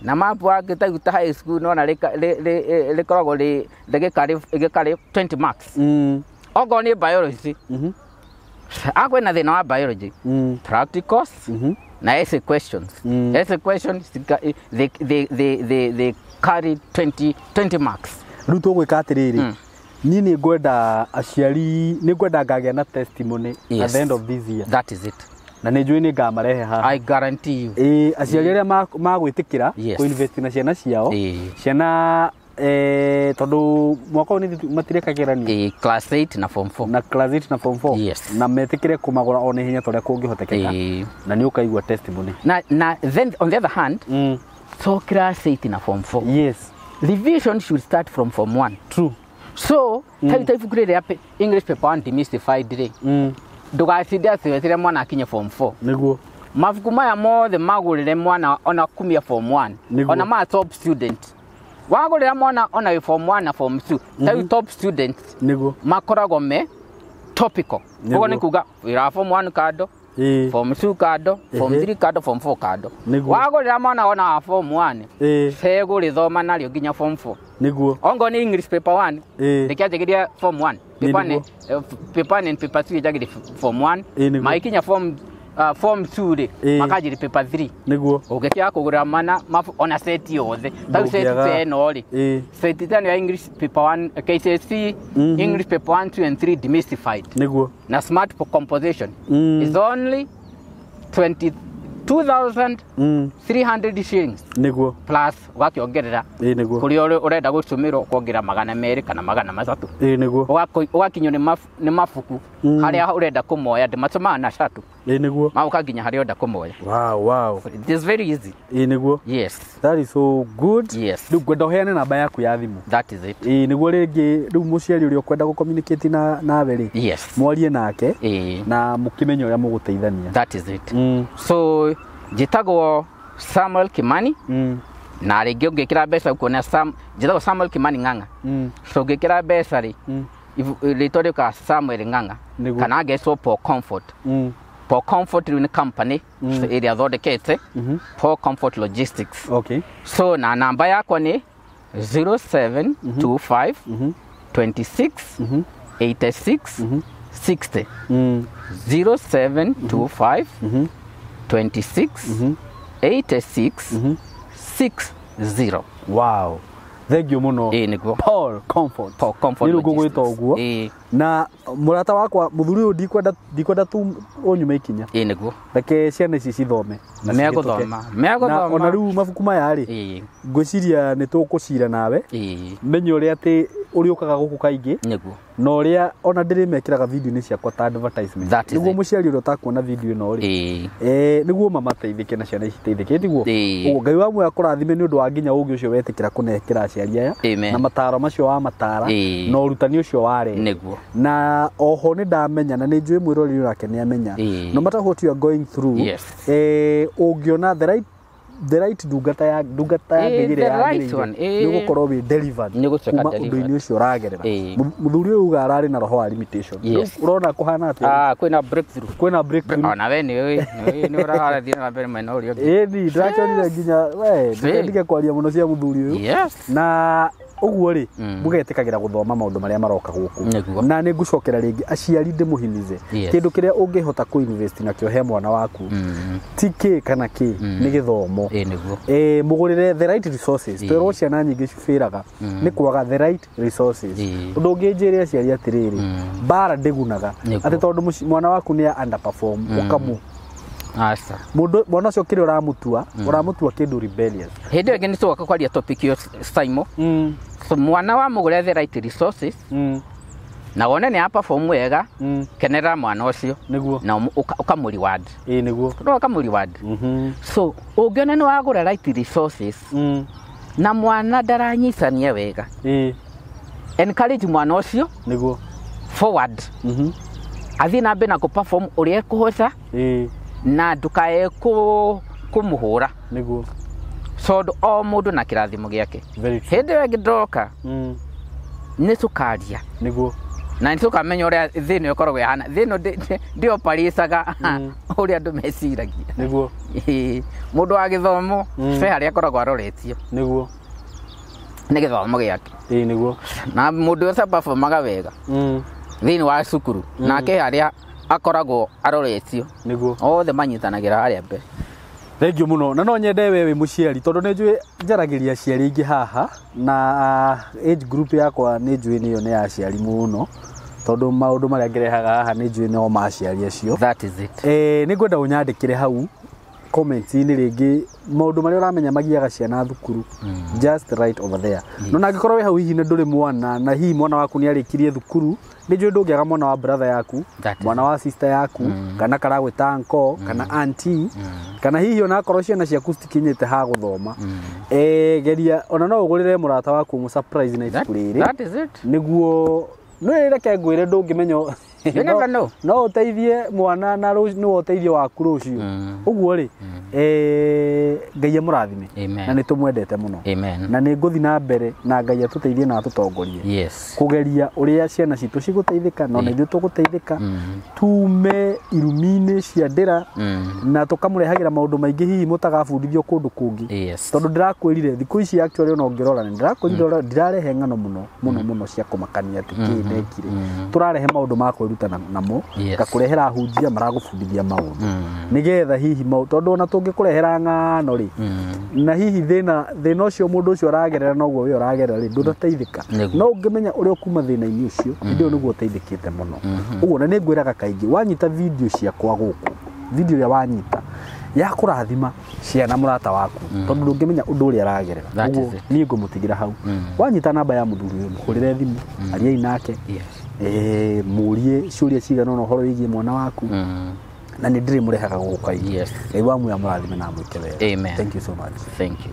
Na map work ta high school nona rĩkoragwo rĩgĩkarĩ 20 marks. Okorwo nĩ biology, akwĩna thĩna wa biology, practicals na essay questions. Essay questions they carry 20 marks. Rĩu tũgwĩka atĩrĩrĩ, niĩ nĩ ngwenda aciari, nĩ ngwenda ngagĩa na testimony at the end of this year. That is it. Na nĩ njũĩ nĩ ngamarehe haha. I guarantee you. Ĩĩ, aciari arĩa magwĩtĩkĩra kũ-invest na ciana ciao, ciana tondũ mwaka ũyũ nĩ matireka kĩgeranio. Class 8 na form 4. Na class 8 na form 4. Na metĩkĩre kũmagũra o na ihenya ta ũrĩa kũngĩhotekeka, na nĩ ũkaigua testimony. Na then on the other hand, so class 8 na form 4, revision should start from form 1. So ta ibuku rĩrĩa English paper 1 demystified rĩ, ndũgacinde atĩ weterere mwana akinye form 4. Mabuku maya mothe magũrĩre mwana ona kumia form 1. Ona ma top student wagũrĩra mwana ona wĩ form 1 na form 2, ta rĩu top student makoragwo me topical. Ũguo nĩ kuga wĩra wa form 1 kando, form 2 kando, form 3 kando, form 4 kando. Wagũrĩra mwana ona wa form 1, egũrĩthoma narĩo nginya form 4. Ongo nĩ English paper 1, rĩkĩanjĩgĩria form 1, paper 1, paper 1 and paper 2 ĩnjagĩria form 1. Magĩkinya form 2 rĩ, makanjĩria paper 3. Ũngĩkĩaga kũgũrĩra mana ona set yothe, ta rĩu set Ndũngĩaga. ta ĩno rĩ, set ta ĩno ya English paper 1 KCSE, English paper 1, 2 and 3 demystified na smart composition is only 22,300 shillings, plus ũgakĩongerera kũrĩa ũrenda gũtũmĩrwo, ũkongerera 200 kana 300. Ũgakinyio nĩ mabuku harĩa ũrenda kũmoya, ndĩmatũmaga na catu, magoka nginya harĩa ũrenda kũmoya. It is very easy. Yes. That is so good. Rĩu ngwenda ũheane namba yaku ya thimũ. That is it. Ĩĩ, nĩguo rĩngĩ rĩu mũciari ũrĩa ũkwenda gũ-communicate na nawe rĩ, mwarie nake na mũkĩmenye ũrĩa mũgũteithania. That is it. So njĩtagwo Samuel Kimani, na rĩngĩ ũngĩkĩra mbeca ũkuona Sam, njĩtagwo Samuel Kimani Ng'ang'a. So ũngĩkĩra mbeca rĩ, rĩtwa rĩũkaga Samuel Ng'ang'a, kana angecwo Paul Comfort. Paul Comfort rĩu nĩ company ĩrĩa thondekete, Paul Comfort Logistics. So na namba yakwa nĩ 0725 26 86 60. 0725 26 86 60. Wow, thank you mũno. Ĩĩ nĩguo. Paul Comfort. Paul Comfort Nĩ rĩu ngũgwĩta Logistics. ũguo. Na mũrata wakwa mũthuri ũyũ, ndikwenda tu ũnyume ikinya. Ĩĩ nĩguo. Reke ciana ici cithome na Megũthoma. cihĩtũke. Megũthoma. Na ona rĩu mabuku maya rĩ, ngwĩciria nĩ tũkũcira nawe, menye ũrĩa atĩ ũrĩũkaga gũkũ kaingĩ, na ũrĩa ona ndĩrĩmekĩraga video-inĩ ciakwa ta advertisement, That is nĩguo it. mũciari ũrĩa ũtakuona video ĩno rĩ, nĩguo mamateithĩke na ciana ici iteithĩke, tiguo? Ĩĩ. Ũguo Ngai wa muoyo akũrathime nĩ ũndũ wa nginya ũgĩ ũcio wetĩkĩra kũnekĩra aciari aya, Amen. na mataro macio wa matara, na ũrutani ũcio warehe. Na oho nĩ ndamenya na nĩ njũĩ mwĩroreri nake nĩ amenya, no matter what you are going through, ũngĩona the right ndungata ya Ngai ĩrĩa the right yagĩrĩire, one, nĩ ũgũkorwo wĩ delivered Nĩ ũgũtuĩka kuma delivered. ũndũ-inĩ ũcio ũragerera. Mũthuri ũyũ uga ararĩ na roho wa limitation. Rĩu ũrona kũhana atĩa? Ah, kwĩna breakthrough. Kwĩna breakthrough. Ona we nĩ ũĩ nĩ ũrarathiĩ na mbere mwena ũrĩa ũngĩ. Ĩni ndĩrakĩonire nginya we ndikendike kwaria mũno cia mũthuri ũyũ. Na Ũguo rĩ, mũgetĩkagĩra gũthoma maũndũ marĩa maroka gũkũ. Nĩguo. Na nĩ ngũcokera rĩngĩ aciari ndĩmũhimize. Yes. Kĩndũ kĩrĩa ũngĩhota kũ-invest nakĩo he mwana waku ti kĩ kana kĩ, nĩ gĩthomo. Ĩĩ nĩguo. Mũgũrĩre the right resources. Twerwo ciana nyingĩ cibĩraga nĩ kwaga the right resources. Ũndũ ũngĩ njĩre aciari atĩrĩrĩ, mbara ndĩgunaga. Nĩguo. Atĩ tondũ mwana waku nĩ underperform ũkamũ Aca. mũndũ mwana ũcio kĩrĩa ũramũtua ũramũtua kĩndũ rebellious. Hĩndĩ ĩyo ĩngĩ nĩ tũgoka kwaria topic ĩyo Simon. So mwana wa mũgũre the right resources na wone nĩ perform wega, kenera mwana ũcio. Nĩguo. Na ũkamũ reward. Ĩĩ nĩguo. No ũkamũ reward. So ũngĩona nĩ wagũra right resources na mwana ndaranyitania wega, Ĩĩ encourage mwana ũcio nĩguo. forward, athiĩ na mbere na kũ perform ũrĩa ekũhota, Ĩĩ na ndũkae kũmũhũra, nĩguo. tondũ o mũndũ na kĩrathimo gĩake. Very true. Hĩndĩ ĩyo ĩngĩ ndoka nĩ tũkaria Nĩguo. na nĩ tũkamenya ũrĩa thĩ ĩno ĩkoragwo ĩhana. Thĩ ĩno ndĩoparĩcaga ũrĩa andũ meciragia. Nĩguo. Ĩĩ, mũndũ wa gĩthomo he harĩa akoragwo aroretio Nĩguo. nĩ gĩthomo gĩake. Ĩĩ nĩguo. Na mũndũ ũcio performaga wega thĩinĩ wa cukuru, nake harĩa akoragwo aroretio. Nĩguo. Othe manyitanagĩra harĩa mbere. Thank you mũno. Na no nyende we wĩ mũciari, tondũ nĩ njũĩ njaragĩria aciari aingĩ haha, na age group yakwa nĩ njũĩ nĩyo nĩ ya aciari mũno, tondũ maũndũ marĩa ngĩrehaga haha nĩ njũĩ no ma aciari acio. That is it. Nĩ ngwenda ũnyandĩkĩre hau comment-inĩ rĩngĩ maũndũ marĩa ũramenya magiaga ciana thukuru. Just right over there. No na angĩkorwo wĩ hau hihi nĩ ndũrĩ mwana, na hihi mwana waku nĩ arĩkirie thukuru, nĩ njũĩ ndũngĩaga mwana wa brother yaku, That is mwana wa sister yaku, kana karagwĩta uncle kana auntie, kana hihi ona akorwo ciana ciaku citikinyĩte ha gũthoma, geria ona no ũgũrĩre mũrata waku ũmũ surprise na ibuku rĩrĩ. That is it. Nĩguo nĩ reke ngwĩre ndũngĩmenya. You never know. No ũteithie mwana na nĩwe ũteithio waku rũciũ. Ũguo rĩ, Ngai amũrathime. Amen. Na nĩ tũmwendete mũno. Amen. Na nĩ ngũthiĩ na mbere na Ngai atũteithie na atũtongorie Yes. kũgeria ũrĩa ciana citũ cigũteithĩka, na ona ithuĩ tũgũteithĩka, tume irumi-inĩ cia ndĩra, na tũkamũrehagĩra maũndũ maingĩ hihi mũtagabundithio kũndũ kũngĩ. Yes. Tondũ ndĩrakwĩrire thikũ ici actually ona ũngĩrora nĩ ndĩrakwĩrire ndirarehe ng'ano mũno mũno mũno cia kũmakania atĩ kĩ ndekire. Tũrarehe maũndũ ma kwĩruta namo. Yes. Ngakũrehera ahunjia maragũbundithia maũndũ nĩgetha hihi tondũ ona tũngĩkũrehera ng'ano rĩ, na hihi thĩna ũcio mũndũ ũcio aragerera noguo we ũragerera rĩ, ndũnateithĩka. Nĩguo. No ũngĩmenya ũrĩa ũkuma thĩna-inĩ ũcio, hĩndĩ ĩyo nĩguo ũteithĩkĩte mũno. Ũguo na nĩ ngwĩraga kaingĩ wanyita video ciakwa gũkũ, video ĩrĩa wanyita ya kũrathima ciana mũrata waku, tondũ ndũngĩmenya ũndũ ũrĩa aragerera. That is Ũguo it. niĩ ngũmũtigĩra hau. Wanyita namba ya mũthuri ũyũ, mũhũrĩre thimũ, ariai nake, Yes. mũrie ciũria cigana ũna ũhoro wĩgiĩ mwana waku, na nĩ ndĩrĩmũrehaga gũkũ kaingĩ. Yes. Ngai wa muoyo amũrathime na amwĩke wega. Amen. Thank you so much. Thank you.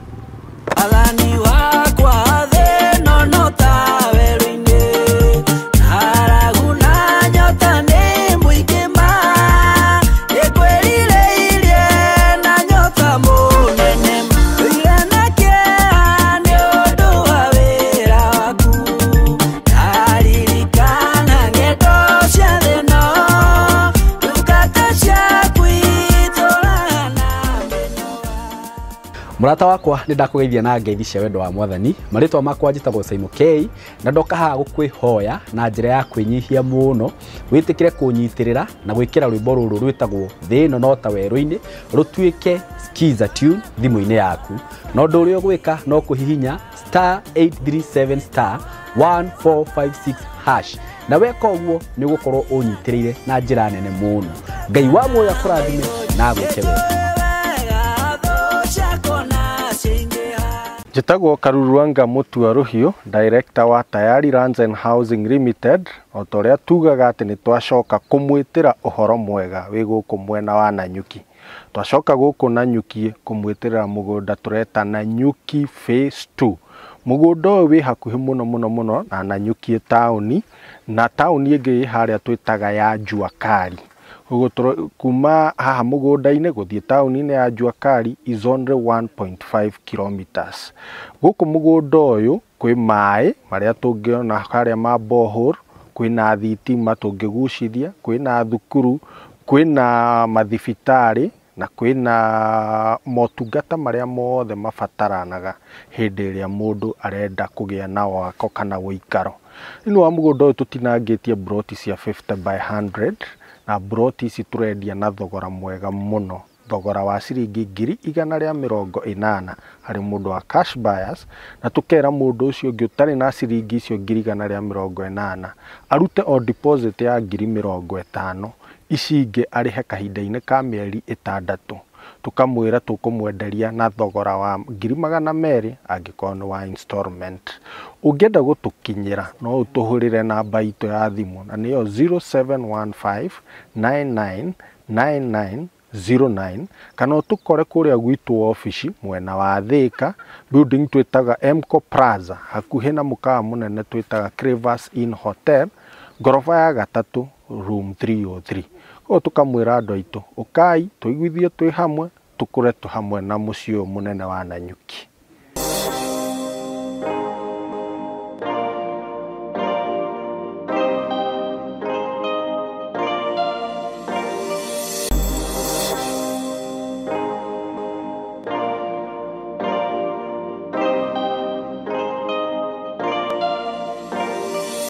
Athani wakwa thĩ no ta werũ-inĩ, ng'aragu na nyota nĩ mũingĩ ma, nĩngwĩrirĩirie na nyota mũnene, ndũire na kĩeha nĩ ũndũ wa wĩra waku, ndaririkana ng'endo cia thĩ ĩno, ndungata ciaku itũũraga na mĩnoga. Mũrata wakwa nĩ ndakũgeithia na ngeithi cia wendo wa mwathani. Marĩtwa makwa njĩtagwo Simon K, na ndoka haha gũkwĩhoya na njĩra ya kwĩnyihia mũno wĩtĩkĩre kũnyitĩrĩra na gwĩkĩra rwĩmbo rũrũ rwĩtagwo Thĩ ĩno no ta werũ-inĩ rũtuĩke skiza tune thimũ-inĩ yaku. Na ũndũ ũrĩa ũgwĩka no kũhihinya star 837 star 1456 hash, na weka ũguo nĩ ũgũkorwo ũnyitĩrĩire na njĩra nene mũno. Ngai wa muoyo akũrathime na agwĩke wega. Njĩtagwo Karuruanga Mutua Rũhiũ, director wa Tayari Lands and Housing Limited. O ta ũrĩa tugaga atĩ nĩ twacoka kũmwĩtĩra ũhoro mwega wĩ gũkũ mwena wa Nanyuki. Twacoka gũkũ Nanyuki kũmwĩtĩra mũgũnda tũreta Nanyuki Phase 2. Mũgũnda ũyũ wĩ hakuhĩ mũno mũno mũno na Nanyuki taũni, na taũni ĩngĩ ĩ harĩa twĩtaga ya Jua Kali. Ũguo kuma haha mũgũnda-inĩ gũthiĩ taũni-inĩ ya Jua Kali is only 1.5 kilometers. Gũkũ mũgũnda ũyũ kwĩ maĩ marĩa tũngĩona harĩa ma borehole, kwĩna thitima tũngĩgucithia, kwĩna thukuru, kwĩna mathibitarĩ na kwĩna motungata marĩa mothe mabataranaga hĩndĩ ĩrĩa mũndũ arenda kũgĩa na wako kana ũikaro. Thĩinĩ wa mũgũnda ũyũ tũtinangĩtie mburoti cia 50 by 100 na mburoti ici tũrendia na thogora mwega mũno, thogora wa ciringi 180,000 harĩ mũndũ wa cash buyers, na tũkera mũndũ ũcio ũngĩ ũtarĩ na ciringi icio 180,000 arute o deposit ya 50,000, ici ingĩ arĩhe kahinda-inĩ ka mĩeri 6. Tũkamwĩra tũkũmwenderia na thogora wa 200,000 angĩkorwo nĩ wa installment. Ũngĩenda gũtũkinyĩra no ũtũhũrĩre namba itũ ya thimũ na nĩyo 0715 99 99 09, kana ũtũkore kũrĩa gwitũ obici mwena wa Thĩka, building twĩtaga Mco Plaza, hakuhĩ na mũkawa mũnene twĩtaga Cravers Inn Hotel, ngoroba ya 3 room 303. Koguo tũkamwĩra andũ aitũ, ũkai tũiguithie twĩ hamwe, tũkũre tũ hamwe na mũciĩ ũyũ mũnene wa Nanyuki.